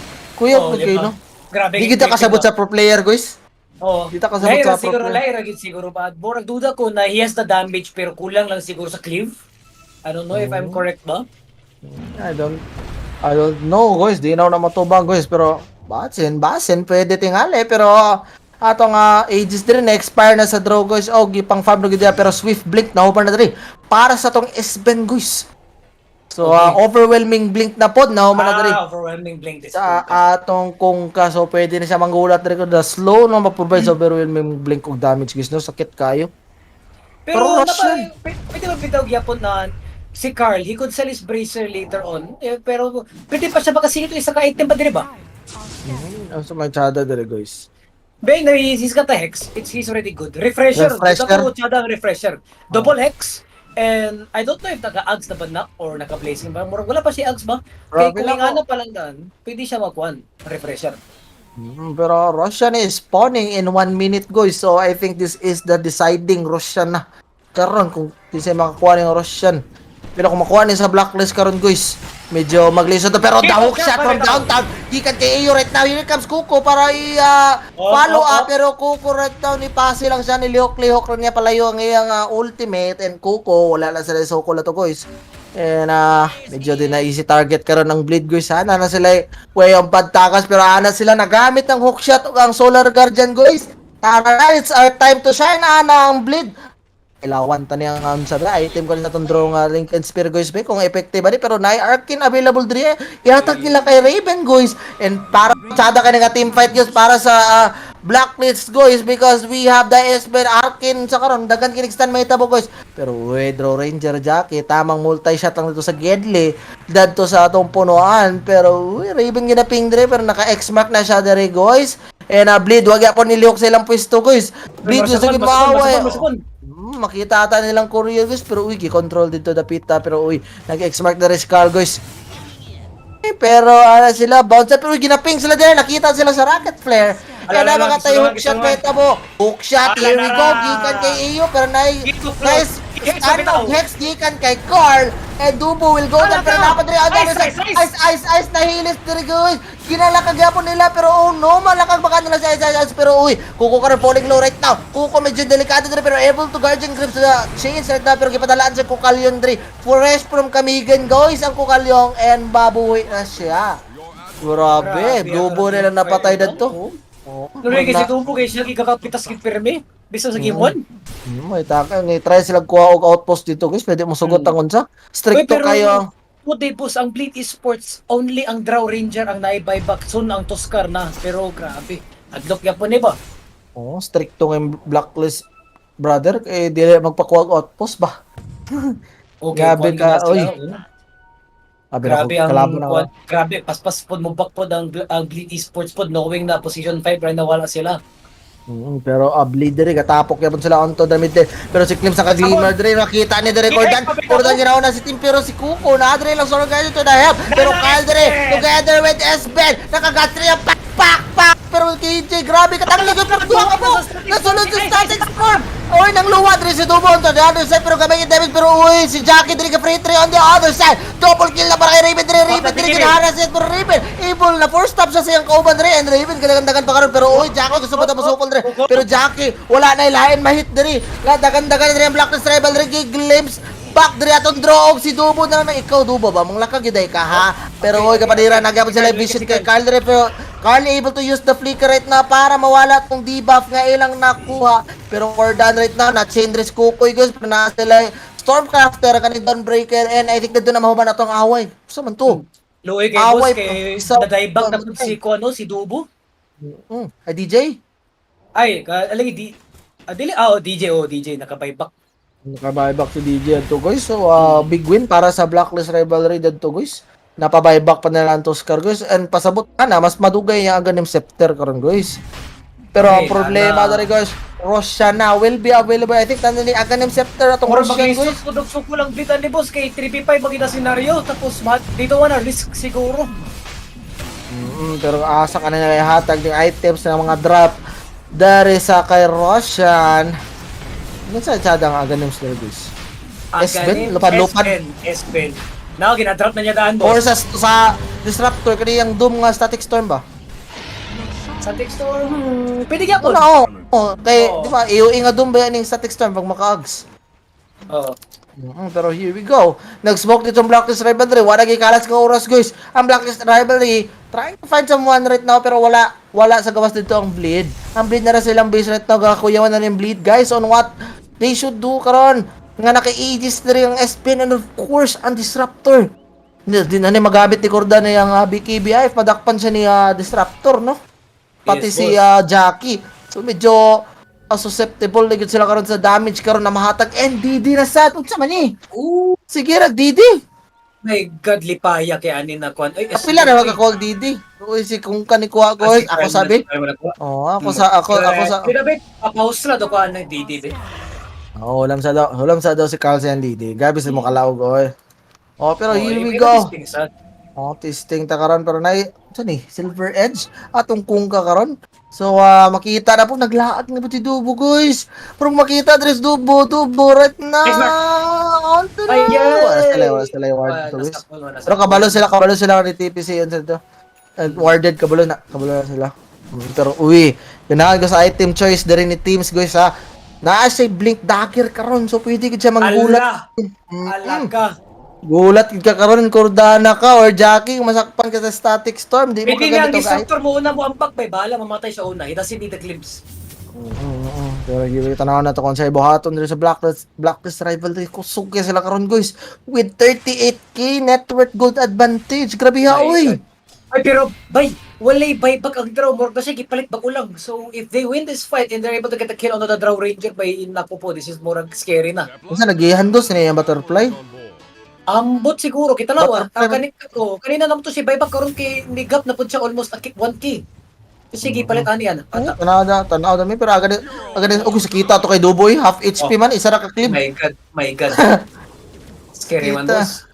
Kuya Oo, mo di kayo, ba? no? Grabe. Di kita kasabot sa pro player, guys. Oo. Di ta kasabot Laira sa pro siguro, player. laira gid siguro ba? Murag duda ko na he has the damage pero kulang lang siguro sa cleave. I don't know if I'm correct ba? I don't know, guys. Di na ako na matubang, guys, pero basin, basin pwede tingali, pero atong Aegis din na expire na sa Drow, guys. Oh, gipang farm na gid niya, pero Swift Blink na na diri para sa tong S-Ben, guys. So Overwhelming Blink na pod na na diri Ah, Overwhelming Blink this. sa atong Kunkka, so pwede na siya manggulat diri ko the slow no ma-provide sa Overwhelming Blink og damage, guys, no, sakit kayo. Pero, pero napa, Russian. Pwede ba bitaw gyapon na si Carl, he could sell his bracer later on. Eh, pero pwede pa siya makasingit isa ka item pa diri ba? Ang sa may tsada diri, guys. Ben, he's got a Hex. He's already good. Refresher. Refresher. Duda ko tsada ang Refresher. Double Hex. And I don't know if naka-Aghs na ba na or naka-Blazing ba. Murag wala pa si Aghs ba? Kaya Grabe kung lang ingana pa lang daan, pwede siya magkuan. Refresher. Pero Roshan is spawning in 1 minute, guys. So I think this is the deciding Roshan na. Karon kung di siya makakuha ng Roshan. Pero kung makuha niya sa Blacklist karon, guys, medyo maglisod to. Pero the hook shot from downtown. Gikan kay Ayo right now. Here comes Kuko para i follow up. Pero Kuko right now, ni pase lang siya. Nilihok-lihok rin niya palayo ang iyang ultimate. And Kuko, wala lang sila sa sukol na to, guys. And medyo din na easy target karon ng Bleed, guys. Sana na sila way ang pagtakas, pero ana sila nagamit ng hook shot ug ang Solar Guardian, guys. Tara na, it's our time to shine, ana ang Bleed. Ilawan ta niya ang sabi item ko na itong Drow nga Linken's Sphere, guys, be kung effective ani, pero naay Arcane available diri eh. Ihatag nila kay Raven, guys, and para sada kay nga team fight, guys, para sa Blacklist, guys, because we have the Esper Arcane sa karon daghan kinig stun may tabo, guys, pero we Drow Ranger Jackie tamang multi shot lang dito sa Gedli dadto sa atong punuan, pero uy, Raven ginaping dire pero naka X mark na siya dire, guys, and Bleed wag yapon nilihok sa ilang pwesto, guys. Bleed gusto Masakon, maaway. masakon, masakon. Makita ata nilang courier, guys. Pero uy, gi-control dito dapita. Pero uy, nag-X-mark na rin si Carl, guys. Eh, pero ano sila, bounce, pero ginaping sila din. Nakita sila sa rocket flare. Kaya Ala, na ala, mga tayo, gisulungan, hook shot gisulungan. pa mo. Hook shot, Ala, here we go. nara. Gikan kay Iyo, pero Gito, flow. nice Hex, ano, bitaw. Hex gikan kay Carl. And Dubo will go Ala, down, pero ala. dapat rin ang Ice, other side. ice, ice. Ice, ice, ice, nahilis diri, guys. Ginalakag yapon nila, pero oh no, malakag baka nila sa ice, ice, ice. Pero uy, Kuko karon falling low right now. Kuko medyo delikado diri, pero able to guardian grip sa chains right now. Pero gipadalaan sa Kukalyon diri. Fresh from Kamigan, guys, ang Kukalyong and babuhi na siya. Grabe, Grabe, Dubo ang nila napatay fire, dito. no? Oh, Luloy kay si Dubo kay siya gikakapitas gid pirmi. Bisan sa game 1. May taka ni try sila kuha og outpost dito, guys. Pwede mo sugot ang unsa. Stricto kayo. Puti, boss, ang Bleed Esports, only ang Drow Ranger ang naibuyback. Soon ang Tuskar na. Pero grabe. Adlok yapon ni ba? Oh, stricto ng blacklist, brother, eh dili magpakuha og outpost ba. Okay, Grabe kuwan ka, na sila, oy. oh. Abi na Grabe ang kalaban na. kuwan, grabe paspas pod mo back pod ang Bleed Esports pod knowing na position 5 right na wala sila. Pero bleed diri katapok yapon sila onto the mid lane. Pero si Klims sa glimmer diri nakita ni diri Gordon. Gordon ginawa na si team pero si Kuko na diri lang solo guys to the help. Pero Kyle diri together with S-Ben nakagatri ang pak pak pak. Pero KJ, grabe katanggal gyud, pero duha ka mo. Nasunod si Static Storm. Oy, nang luwa diri si Dubo on the other side pero gamay yung damage, pero uy, si Jackie diri ka free three on the other side. Double kill na para kay Raven diri. Raven diri ginahara siya, pero Raven able na four stop siya sa iyang kauban diri and Raven kadagandagan pa karon, pero uy, Jackie gusto pa ta masukol diri. Pero Jackie wala na ilain mahit diri. La dagan-dagan diri ang Blacklist Rival diri, glimpse back diri atong draw og si Dubo na lang. Ikaw, Dubo ba mong lakag gyud ay ka ha, pero oy, kapadira nagyapon sila vision kay Carl diri, pero Carl able to use the flicker right na para mawala tong debuff nga ilang nakuha. Pero Cordan right now na chain risk Kukoy, guys, pero na sila Stormcrafter kaning Dawnbreaker and I think na doon na mahuman atong away. Sa man to? Luoy kay boss Away kay na-dieback na pod si kuwan, no, si Dubo. Ay DJ. Ay, ka, alagi di ah, dili ah, oh, DJ, oh, DJ naka-buyback. Naka-buyback si DJ adto, guys. So big win para sa Blacklist Rivalry dadto, guys. Napa-buyback pa nila ang Tuskar, guys, and pasabot ka na mas madugay niya ang ganim scepter karon, guys. Pero ang Okay, problema ana. diri, guys, Roshan na will be available. I think tanan ni Aghanim Scepter atong Mura Roshan, guys. mag-isip ko dog lang blit ani boss kay 3v5 magita scenario tapos dito wala risk siguro. Pero asa ka na nila ihatag ng items ng mga drop dari sa kay Roshan. Ano sa sada ang Aghanim sila, guys? S-Ben? Lupad-lupad? S-Ben, S-Ben. Now, ginadrop na niya daan, Or boss. sa Disruptor kaniyang Doom nga Static Storm ba? Sa Storm, pwede gyapon. Una oh. Oh, kay Oo. di ba AOE nga Doom ba yan yung Static Storm pag maka-ags. Oo. Pero here we go. Nag-smoke dito ang Blacklist Rivalry. Wala gikalas nga oras, guys. Ang Blacklist Rivalry trying to find someone right now pero wala wala sa gawas dito ang Bleed. Ang Bleed na ra silang base right now. Gakuyawan na rin Bleed, guys, on what they should do karon. Nga naka-Aegis na rin ang SPN and of course ang Disruptor. Hindi di na ni magamit ni Corda na yung BKBI if madakpan siya ni Disruptor, no? Pati Yes, si boss. Jackie. So medyo susceptible na gyud sila karon sa damage karon na mahatag and DD na sad. Unsa man ni? Ooh, Sige ra DD. my God, lipaya kay ani na kwan. Ay, Pila na makakuha og DD. Uy, si kung kani kuha ko, Ah, ako sabi. Oh, ako sa Pero ba, papaus na do kuan ng DD be. Oh, ulam sa daw si Carl sa DD. Grabe sa mo kalaog oy. Oh, pero here we go. Oh, testing ta karon pero nay unsa ni Silver Edge atong kungka karon. So makita na po naglaag na po si Dubo, guys. Pero makita dress Dubo, Dubo right na. Yes, Mark. Onto na. Ay, Wala sila ward to, guys. Pero kabalo sila ni TPC yun sa to. And warded kabalo na sila. Pero uwi, ganahan ko sa item choice diri ni teams, guys, ha. Naa siya blink dagger karon so pwede gid siya manggulat. Ala. Ala ka. Gulat gid ka karon Cordana ka or Jackie kung masakpan ka sa Static Storm, di mo Pwede niya ang kagamit og item. disruptor mo una mo ambak bay bahala mamatay sa una. He doesn't need the glimpse. Pero give tanaw na to kung sa ibuhaton diri sa Blacklist Rivalry kusog kay sila karon, guys, with 38K net worth gold advantage. Grabe ha, My oy. God. Ay pero bay, walay buyback ang Drow mo kasi gipalit bag ulang. So if they win this fight and they're able to get a kill on the Drow Ranger bay nako po, this is more scary na. Unsa nagihandos ni ang butterfly? Ambot siguro kita lawa. Butterfly. Ah, oh, kanina naman to si buyback karon kay ni gap na pud siya almost a 1K. Sige, palit ani yan. Ata. Tanaw na, tanaw na mi, pero agad agad okay sakita to kay Duboy, half HP man, isa ra ka clip. My God, my God. Scary man, Kita. boss.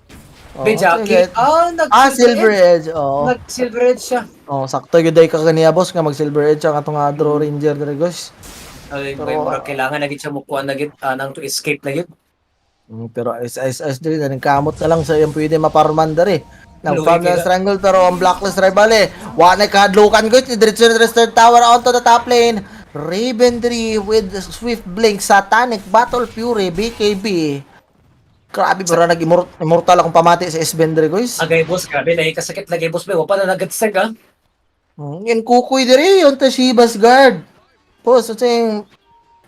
Oh, Be, Jackie. sige. Ah, nag Ah, Silver Edge. Oo. Nag Silver Edge siya. Oh, sakto gyud ay ka kaniya, boss, nga mag Silver Edge ang atong Drow Ranger dere, guys. Ay, Pero, may murag kailangan na gid siya mukuha na gid anang to escape na gid. Pero ice ice ice diri na kamot na lang sa iyang pwede maparman dere. Nang Luwi farm na kila. strangle pero ang Blacklist Rival eh. Wa na kahadlukan, guys, diretso na diri sa third tower onto the top lane. Raven 3 with Swift Blink, Satanic Battle Fury, BKB. Grabe bro, nag immortal akong pamati sa Sven dere, guys. Agay boss, grabe lagi kasakit lagi boss, be. Wa pa na nagadsag ah. Yan kukoy diri yon ta Shivas guard. Po, so yung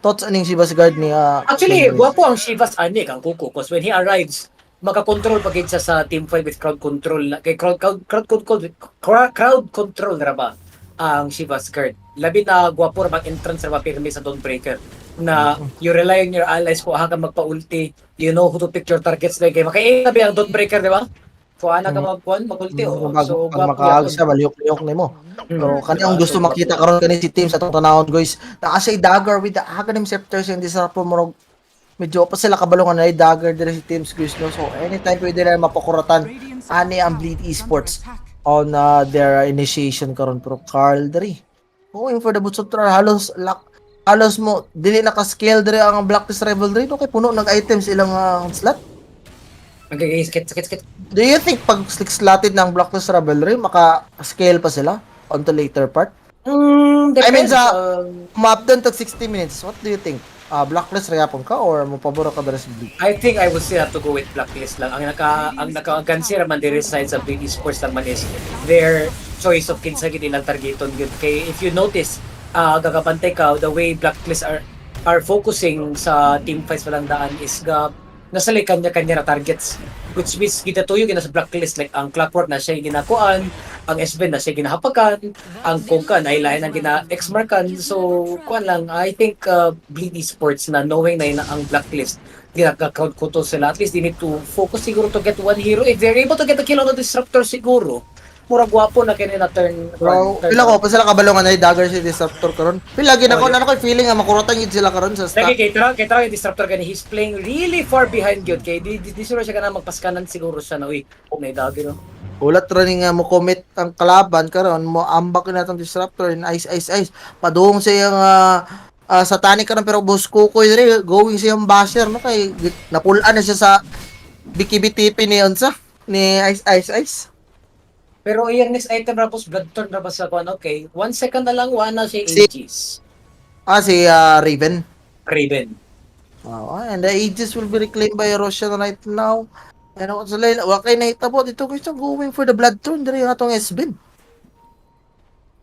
thoughts aning Shivas guard ni Actually, Sven dere? gwapo ang Shivas ani kang Kuko cause when he arrives, makakontrol pa gid siya sa team fight with crowd control na kay crowd control ra ba ang Shivas guard. Labi na gwapo ra mag-entrance ra ba pirmi sa Dawnbreaker na you rely on your allies kung ka magpa-ulti, you know who to pick your targets like kay maka ba ang Dawnbreaker, di ba? Kung ana ka magkuan, mag-ulti oh. Pag, So pag gwapo makaag yapon. siya, malihok-lihok nimo. Pero kani ang Diba? gusto So, makita karon kani si team sa atong tanawon, guys. Naa siya dagger with the Aghanim Scepters and this po murag medyo pa sila kabalo nga na dagger diri si teams, guys, no. So anytime pwede na mapakuratan Radiant's ani top ang tower Bleed is under Esports attack. on their initiation karon, pero Carl diri going for the Boots of Travel, halos lock, halos mo dili naka scale diri ang Blacklist Rivalry, no, kay puno nag items ilang slot. Magiging sakit, sakit, sakit. Do you think pag slotted ng Blacklist Rivalry maka scale pa sila on the later part? I mean, Depends. Map doon tag 60 minutes. What do you think? Blacklist ra yapon ka or mopabor ka diri sa Bleed? I think I would still have to go with Blacklist lang. Ang naka gansira man diri side sa Bleed Esports lang man is their choice of kinsa gid ilang targeton gyud. Kay if you notice, gagabantay ka the way Blacklist are focusing sa team fights walang daan is ga nasa like kanya-kanya ra targets, which means gitatuyo gina sa Blacklist, like ang Clockwork na siya ginakuan, ang Sven na siya ginahapakan, ang Kunkka na ilain ang gina X-markan. So kuan lang, I think Bleed Esports na knowing na ina ang Blacklist ginaka-crowd control sila, at least they need to focus siguro to get one hero. If they're able to get the kill on the Disruptor siguro, murag gwapo na kini na turn. Bro, turn pila ko pa sila kabalo nga na dagger si Disruptor karon. Pila gina ko na ko feeling nga makuratan gid sila karon sa Lagi stack. kay Tra yung Disruptor gani, he's playing really far behind gyud kay di siguro siya kana magpaskanan siguro siya na uy, na dagger no. Ulat ra ni nga mo commit ang kalaban karon, mo ambak na atong Disruptor and ice ice ice. Padung sa iyang satanic karon, pero boss Kukoy diri going sa iyang basher, no, kay napulaan na siya sa BKBTP ni unsa ni Ice Ice Ice. Pero iyang next item ra pos Bloodthorn ra ba sa kuan, okay. 1 second na lang, wala na siya Aegis. Si Raven. Raven. Oh, and the Aegis will be reclaimed by Roshan right now. And ako sa lane, wa kay nahitabo dito, guys, going for the Bloodthorn diri ang atong Sven.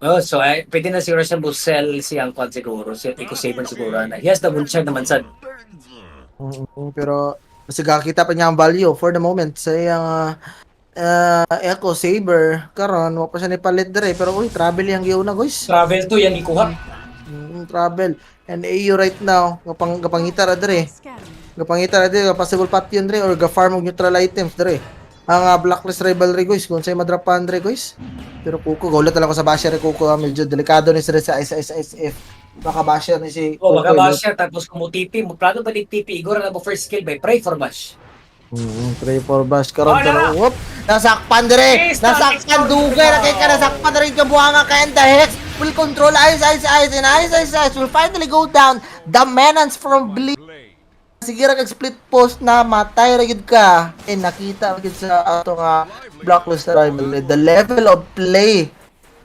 Oh, so ay, pwede na siguro siya sell siyang kuan siguro, si Echo Saber siguro na. He has the Moonshine naman sad. Pero kasi kakita pa niya ang value for the moment sa iyang Echo Saber karon, wa pa siya ni palit dire, pero uy, travel yang giuna, guys. Travel to yang ikuha. Travel and AU right now gapangita ra dire. Scanning. Gapangita ra dire possible pat yun dire or ga farm og neutral items dire. Ang Blacklist Rivalry, guys, kung sa'y madrapan dire, guys. Pero Kuko, gulat na lang ko sa basher ni Kuko, medyo delikado ni sila sa SSSF. Baka basher ni si Oh, baka Kuko, no? basher tapos kung mo TP, mo plano balik TP, igor na mo first skill by pray for bash. Pray for bash karon Oh, pero na! whoop, nasakpan dire. Yes, Nasakpan dugay na kay ka nasakpan dire ka buhanga kay and the Hex will control Ice Ice Ice and Ice Ice Ice will finally go down. The Menance from Bleed. Sige ra kag split post na matay ra gyud ka. Eh nakita gyud sa ato nga Blacklist Rivalry the level of play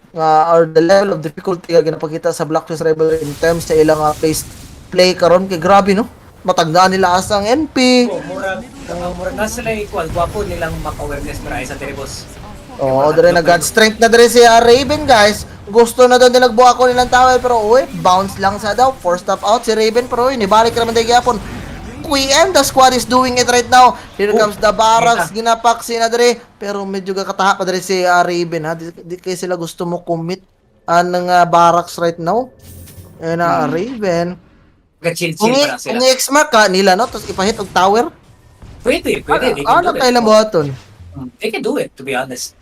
nga or the level of difficulty nga ginapakita sa Blacklist Rivalry in terms sa ilang place play karon kay grabe, no. Matagdaan nila asa ang NP. Oh, murag na sila equal, gwapo nilang map awareness para sa dire boss. Oo, dire na God strength na dire si Raven, guys. Gusto na daw nilang buha ko nilang tower pero uy, bounce lang sa daw. Four stop out si Raven pero uy, nibalik naman tayo gyapon. We and the squad is doing it right now. Here Oh, comes the barracks, kita. ginapak si na dire. Pero medyo gakataha pa dire si Raven ha. Di kay sila gusto mo commit anang barracks right now. And Raven, Ga-chill kung chill pa lang sila. kung i-X-mark ka nila, no, tapos ipahit og tower. Pwede, pwede. They can Ano do it. kailan buhaton? They can do it, to be honest.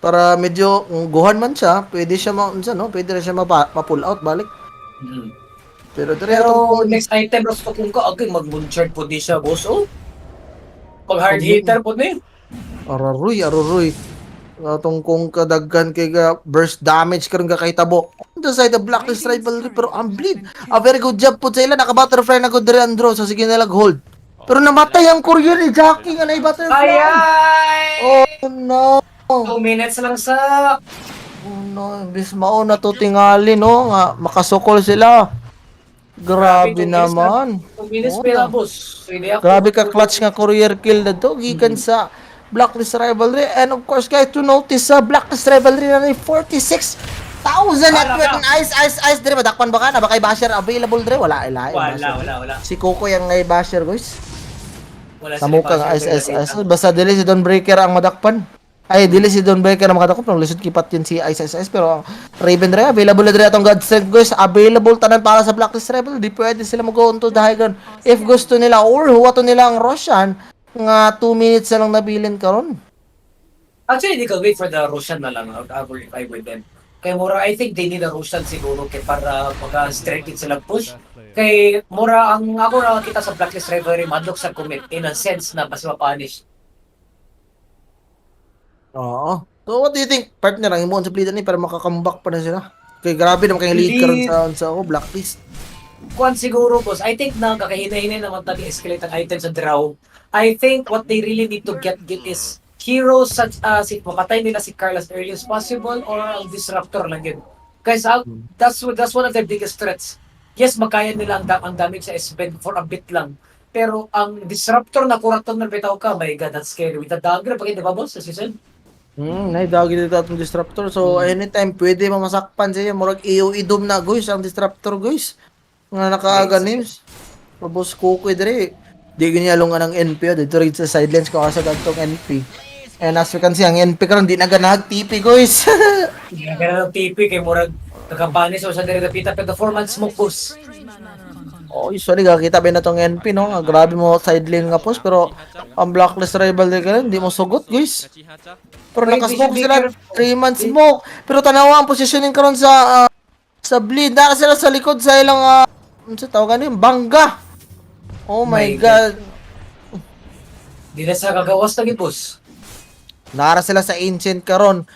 Para medyo kung guhan man siya, pwede siya ma unsa, no? Pwede rin siya ma-pull out balik. Pero dire Pero atong next item ros ko kung ka agay mag moonshard po di siya, boss, oh. Pag hard hitter po ni. Araruy, aruruy. Atong kung kadaghan kay ga burst damage karon ka kahitabo. On the side of Blacklist Rivalry, pero ang bleed. A very good job po sa ila, naka butterfly na gud dire Andro so sige na lag hold. Pero namatay ang courier ni Jackie nga na butterfly. Ay! Oh no. 2 minutes lang sa Oh no, imbis mao na to tingali, no, nga makasukol sila. Grabe Grabe, 2 minutes naman. 2 minutes Oo pera, na. boss. Hindi ako. Grabe ka clutch nga courier kill na to gikan sa Blacklist Rivalry, and of course, guys, to notice sa Blacklist Rivalry na ni 46,000 net Wala worth and ice ice ice dire madakpan ba ka na ba kay basher available dire, wala ila. Wala, wala, wala. Si Coco yung ngay basher, guys. Wala Sa mukang ice ice ice, basta dili si Don Breaker ang madakpan, ay dili si Don Breaker ang makadakpan, pero lisod kipat yun si Ice Ice Ice. Pero ang Raven dire available na dire atong God Strength, guys, available tanan para sa Blacklist Rivalry. Di pwede sila mag go onto the high ground if gusto nila or huwaton nila ang Roshan nga 2 minutes na lang nabilin karon. Actually, they could wait for the Roshan na lang if I were them. Kay mura, I think they need a Roshan siguro kay para maka-straight sila push. Kay mura, ang ako nakakita sa Blacklist Rivalry, madlok sa commit in a sense na basta mapunish. Oo. So what do you think, partner, ang imuon sa plita ni para makakambak pa na sila? Kay grabe naman kay lead karon sa ako Blacklist. Kuan siguro, boss, I think na kakahinay-hinay naman tagi escalate ang item sa draw. I think what they really need to get is heroes such as if makatay nila si Carl as early as possible or ang Disruptor lang yun. Guys, that's one of their biggest threats. Yes, makaya nila ang damage sa S-Bend for a bit lang. Pero ang Disruptor na kuraton na bitaw ka, my God, that's scary. With the dagger, pag hindi ba, boss, sa season? Nay dagi dito atong Disruptor. So anytime pwede mamasakpan siya, murag AOE Doom na, guys, ang Disruptor, guys. Nga nakaaga names. Robos Kukoy dire. Di gyud niya lungan ang NP, oh. Dito rin sa sidelines ko asa kadtong NP. And as you can see, ang NP karon di na ganahag TP, guys. Ganun ang TP kay murag nakabanis o sa dire dapita pero the 4-man smoke, boss. Oh, usually gakita ba na tong NP, no? Nga grabe mo sideline nga post, pero ang Blacklist Rivalry karon di mo sugot, guys. Pero Wait, nakasmoke we should be sila, careful. 3-man smoke. Pero tanawa ang positioning karon sa bleed. Nara sila sa likod sa ilang unsa tawag ani, bangga. Oh my My God. Di na sa kagawas lagi, boss. Nara sila sa Ancient karon.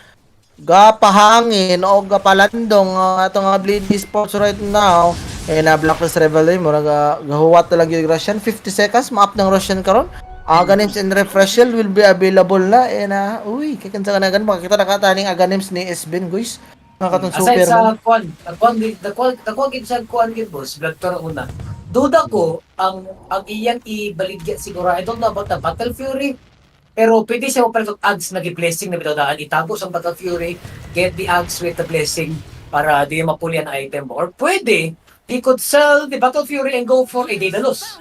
Gapahangin o gapalandong ang atong Bleed Esports right now. Eh na Blacklist Rivalry mura ga gahuwat na lang yung Roshan. 50 seconds ma-up ng Roshan karon. Aghanims and Refreshal will be available na eh na uy kay kansa ka na gan makakita na kataning Aghanims ni Sben, guys. Nga katong Aside super sa kwan, the kwan the kwan the kwan gid sa kwan gid, boss, Blood Tour una. Duda ko ang iyang ibaligya siguro. I don't know about the Battle Fury. Pero pwede siya mapalit og Aghs na gi-blessing na bitaw daan itago sa Battle Fury, get the Aghs with the blessing para di mapuli ang item mo. Or pwede, he could sell the Battle Fury and go for a Daedalus.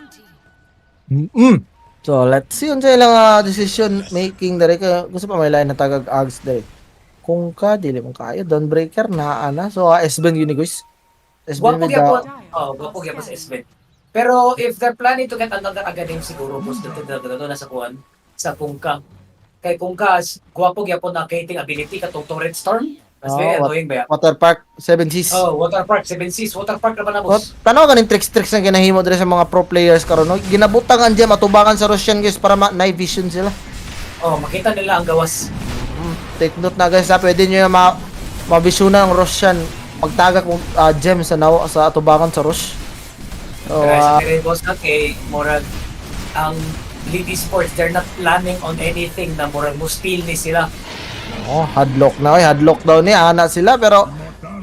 So let's see unsa ilang decision making dere kay gusto pa may lain na tagag Aghs dere. Kung ka dili mo kayo Dawnbreaker na ana. So Sben yun ni, guys. Sben Gwapo with the gyapon. Oh, gwapo gyapon sa Sben. Pero if they're planning to get another Aghanim siguro, boss, dito dito dito na sa kuan sa Kunkka. Kay Kunkka, gwapo gyapon ang kiting ability katong Torrent Storm. Mas Oh, very annoying ba ya? Water Park 7 Seas. Oh, Water Park, 7 Seas, Water Park naman na, Oh, boss. tanaw ganing tricks-tricks na ginahimo diri sa mga pro players karon, no? Ginabutang ang gem atubangan sa Roshan, guys, para ma night vision sila. Oh, makita nila ang gawas. Take note na, guys, ha, pwede niyo ma mabisyon ang Roshan pagtagak mo gem sa naw sa atubangan sa Rosh. So, Kaya sa dire, boss, na kay murag ang Bleed Esports, they're not planning on anything na murag mo steal ni sila. Oh, hadlock na oy, hadlock daw ni ana sila pero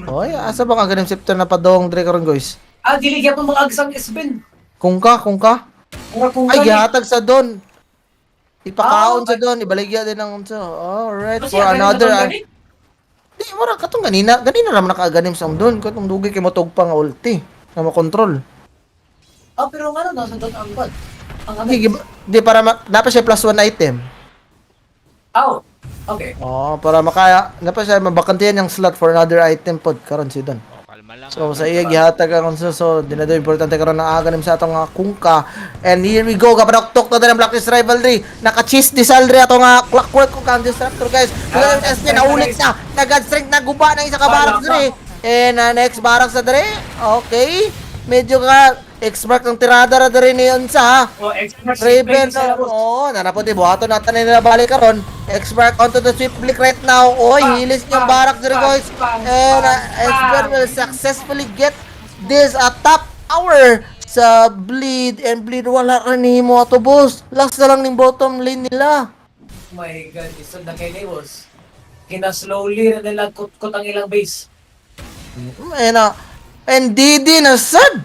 oy, asa ba ka ganing scepter na padong diri karon, guys? Ah, dili gyapon mga Aghs ang Sben. Kung ka, kung ka. Murag kung Ay, ka ni. gihatag sa don. Ipakaon Ah, sa don, ibaligya din ang unsa. Alright, Kasi for Aghanim na another tong gani. Di mura katong ganina, ganina raman nakaaganim sa don katong dugay kay motog pa nga ulti nga makontrol. Ah, pero nga no, nasa doon ang bad. Ang Di, di para dapat siya plus one item. Oh, okay. Oo, para makaya, dapat siya mabakantiyan yung slot for another item pod karon si Don. Oh, kalma lang. So sa iya gihatag ang so di na daw importante karon ang Aghanim sa atong nga Kunkka. And here we go, kapadoktok na din ang Blacklist Rivalry. Naka-cheese di salre ato nga Clockwork kung kang Disruptor, guys. Kung SB na ulit na, nagad strength na guba ng isa ka barracks dre. And next barracks na dre. Okay. Medyo ka expert ng tirada ra dre ni unsa ha. Oh, expert Raven, no? Oo, nanaputi, buhaton natin na nila balik karon. Expert onto the swift blink right now. Oy, hilis niyang barracks dre, guys. And Expert will successfully get this top tower sa Bleed, and Bleed wala ra nimo ato, boss. Last na lang ning bottom lane nila. Oh my God, isod na kay boss. Kina-slowly na nila kut-kut ang ilang base. And DD na sad.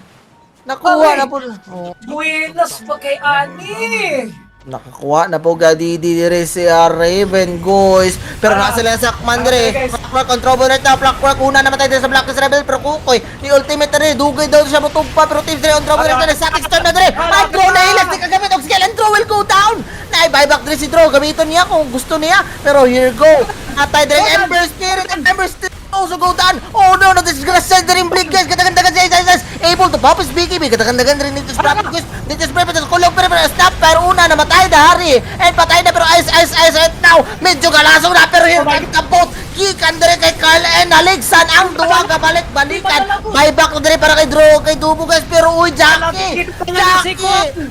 Nakuha na po. Oh. Buenas pa kay Ani! Nakakuha na po ga DD dire si Raven, guys. Pero nasa sila sa Akman dire. Ah, guys. Clockwork on trouble right now. Clockwork una namatay dire sa Blacklist Rebel, pero Kukoy ni ultimate dire, dugay daw siya motugpa, pero team dire on trouble right now. Static Storm na dire. At Draw na hilas di kagamit og skill and Draw will go down. Na buyback dire si Draw, gamiton niya kung gusto niya. Pero here go. Atay dire Ember Spirit and Ember Spirit also go down. Oh no, this is gonna send the ring blink, guys. Katagandagan si Ice Ice Ice. Able to pop his BKB. Katagandagan rin dito sa Rapid guys. Dito sa Rapid kulong pero pero snap pero una namatay na Hari. And patay na pero Ice Ice Ice right now. Medyo galasong na pero here comes the boat. Gikan dire kay Carl and Alexan ang duwa kabalik-balikan. Buyback na dire para kay Draw kay Dubo, guys, pero uy, Jackie. Jackie!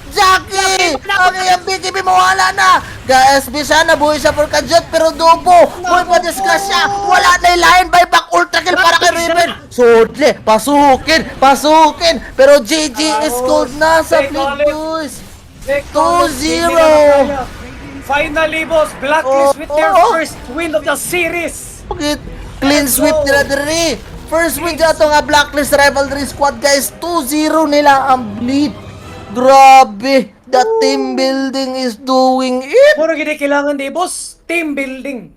Jackie! Ang iyang BKB mawala na. Ga-SB siya, nabuhay siya for Kajot, pero Dubo, buhay pa disgrasya. Wala na yung line, buyback, ultra kill para kay Raven. Sudle, pasukin, pasukin. Pero GG is gold na sa Bleed, boys. 2-0. Finally, boss, Blacklist with their first win of the series. Okay, clean sweep nila diri. First win dyan ato nga Blacklist Rivalry Squad, guys. 2-0 nila ang Bleed. Grabe, the team building is doing it. Puro gini kailangan di, boss, team building.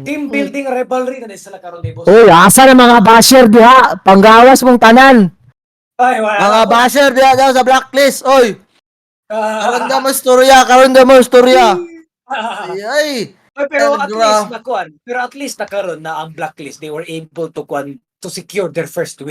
Team building rivalry na sila karon di, boss. Uy, asa na mga basher diha? Panggawas mong tanan. Ay, wala. Mga basher diha daw sa Blacklist. Oy, karon da mo istorya, karon da mo istorya. Ay, ay. Ay, pero at least nakuan, pero at least nakaron na ang Blacklist, they were able to kuan to secure their first win.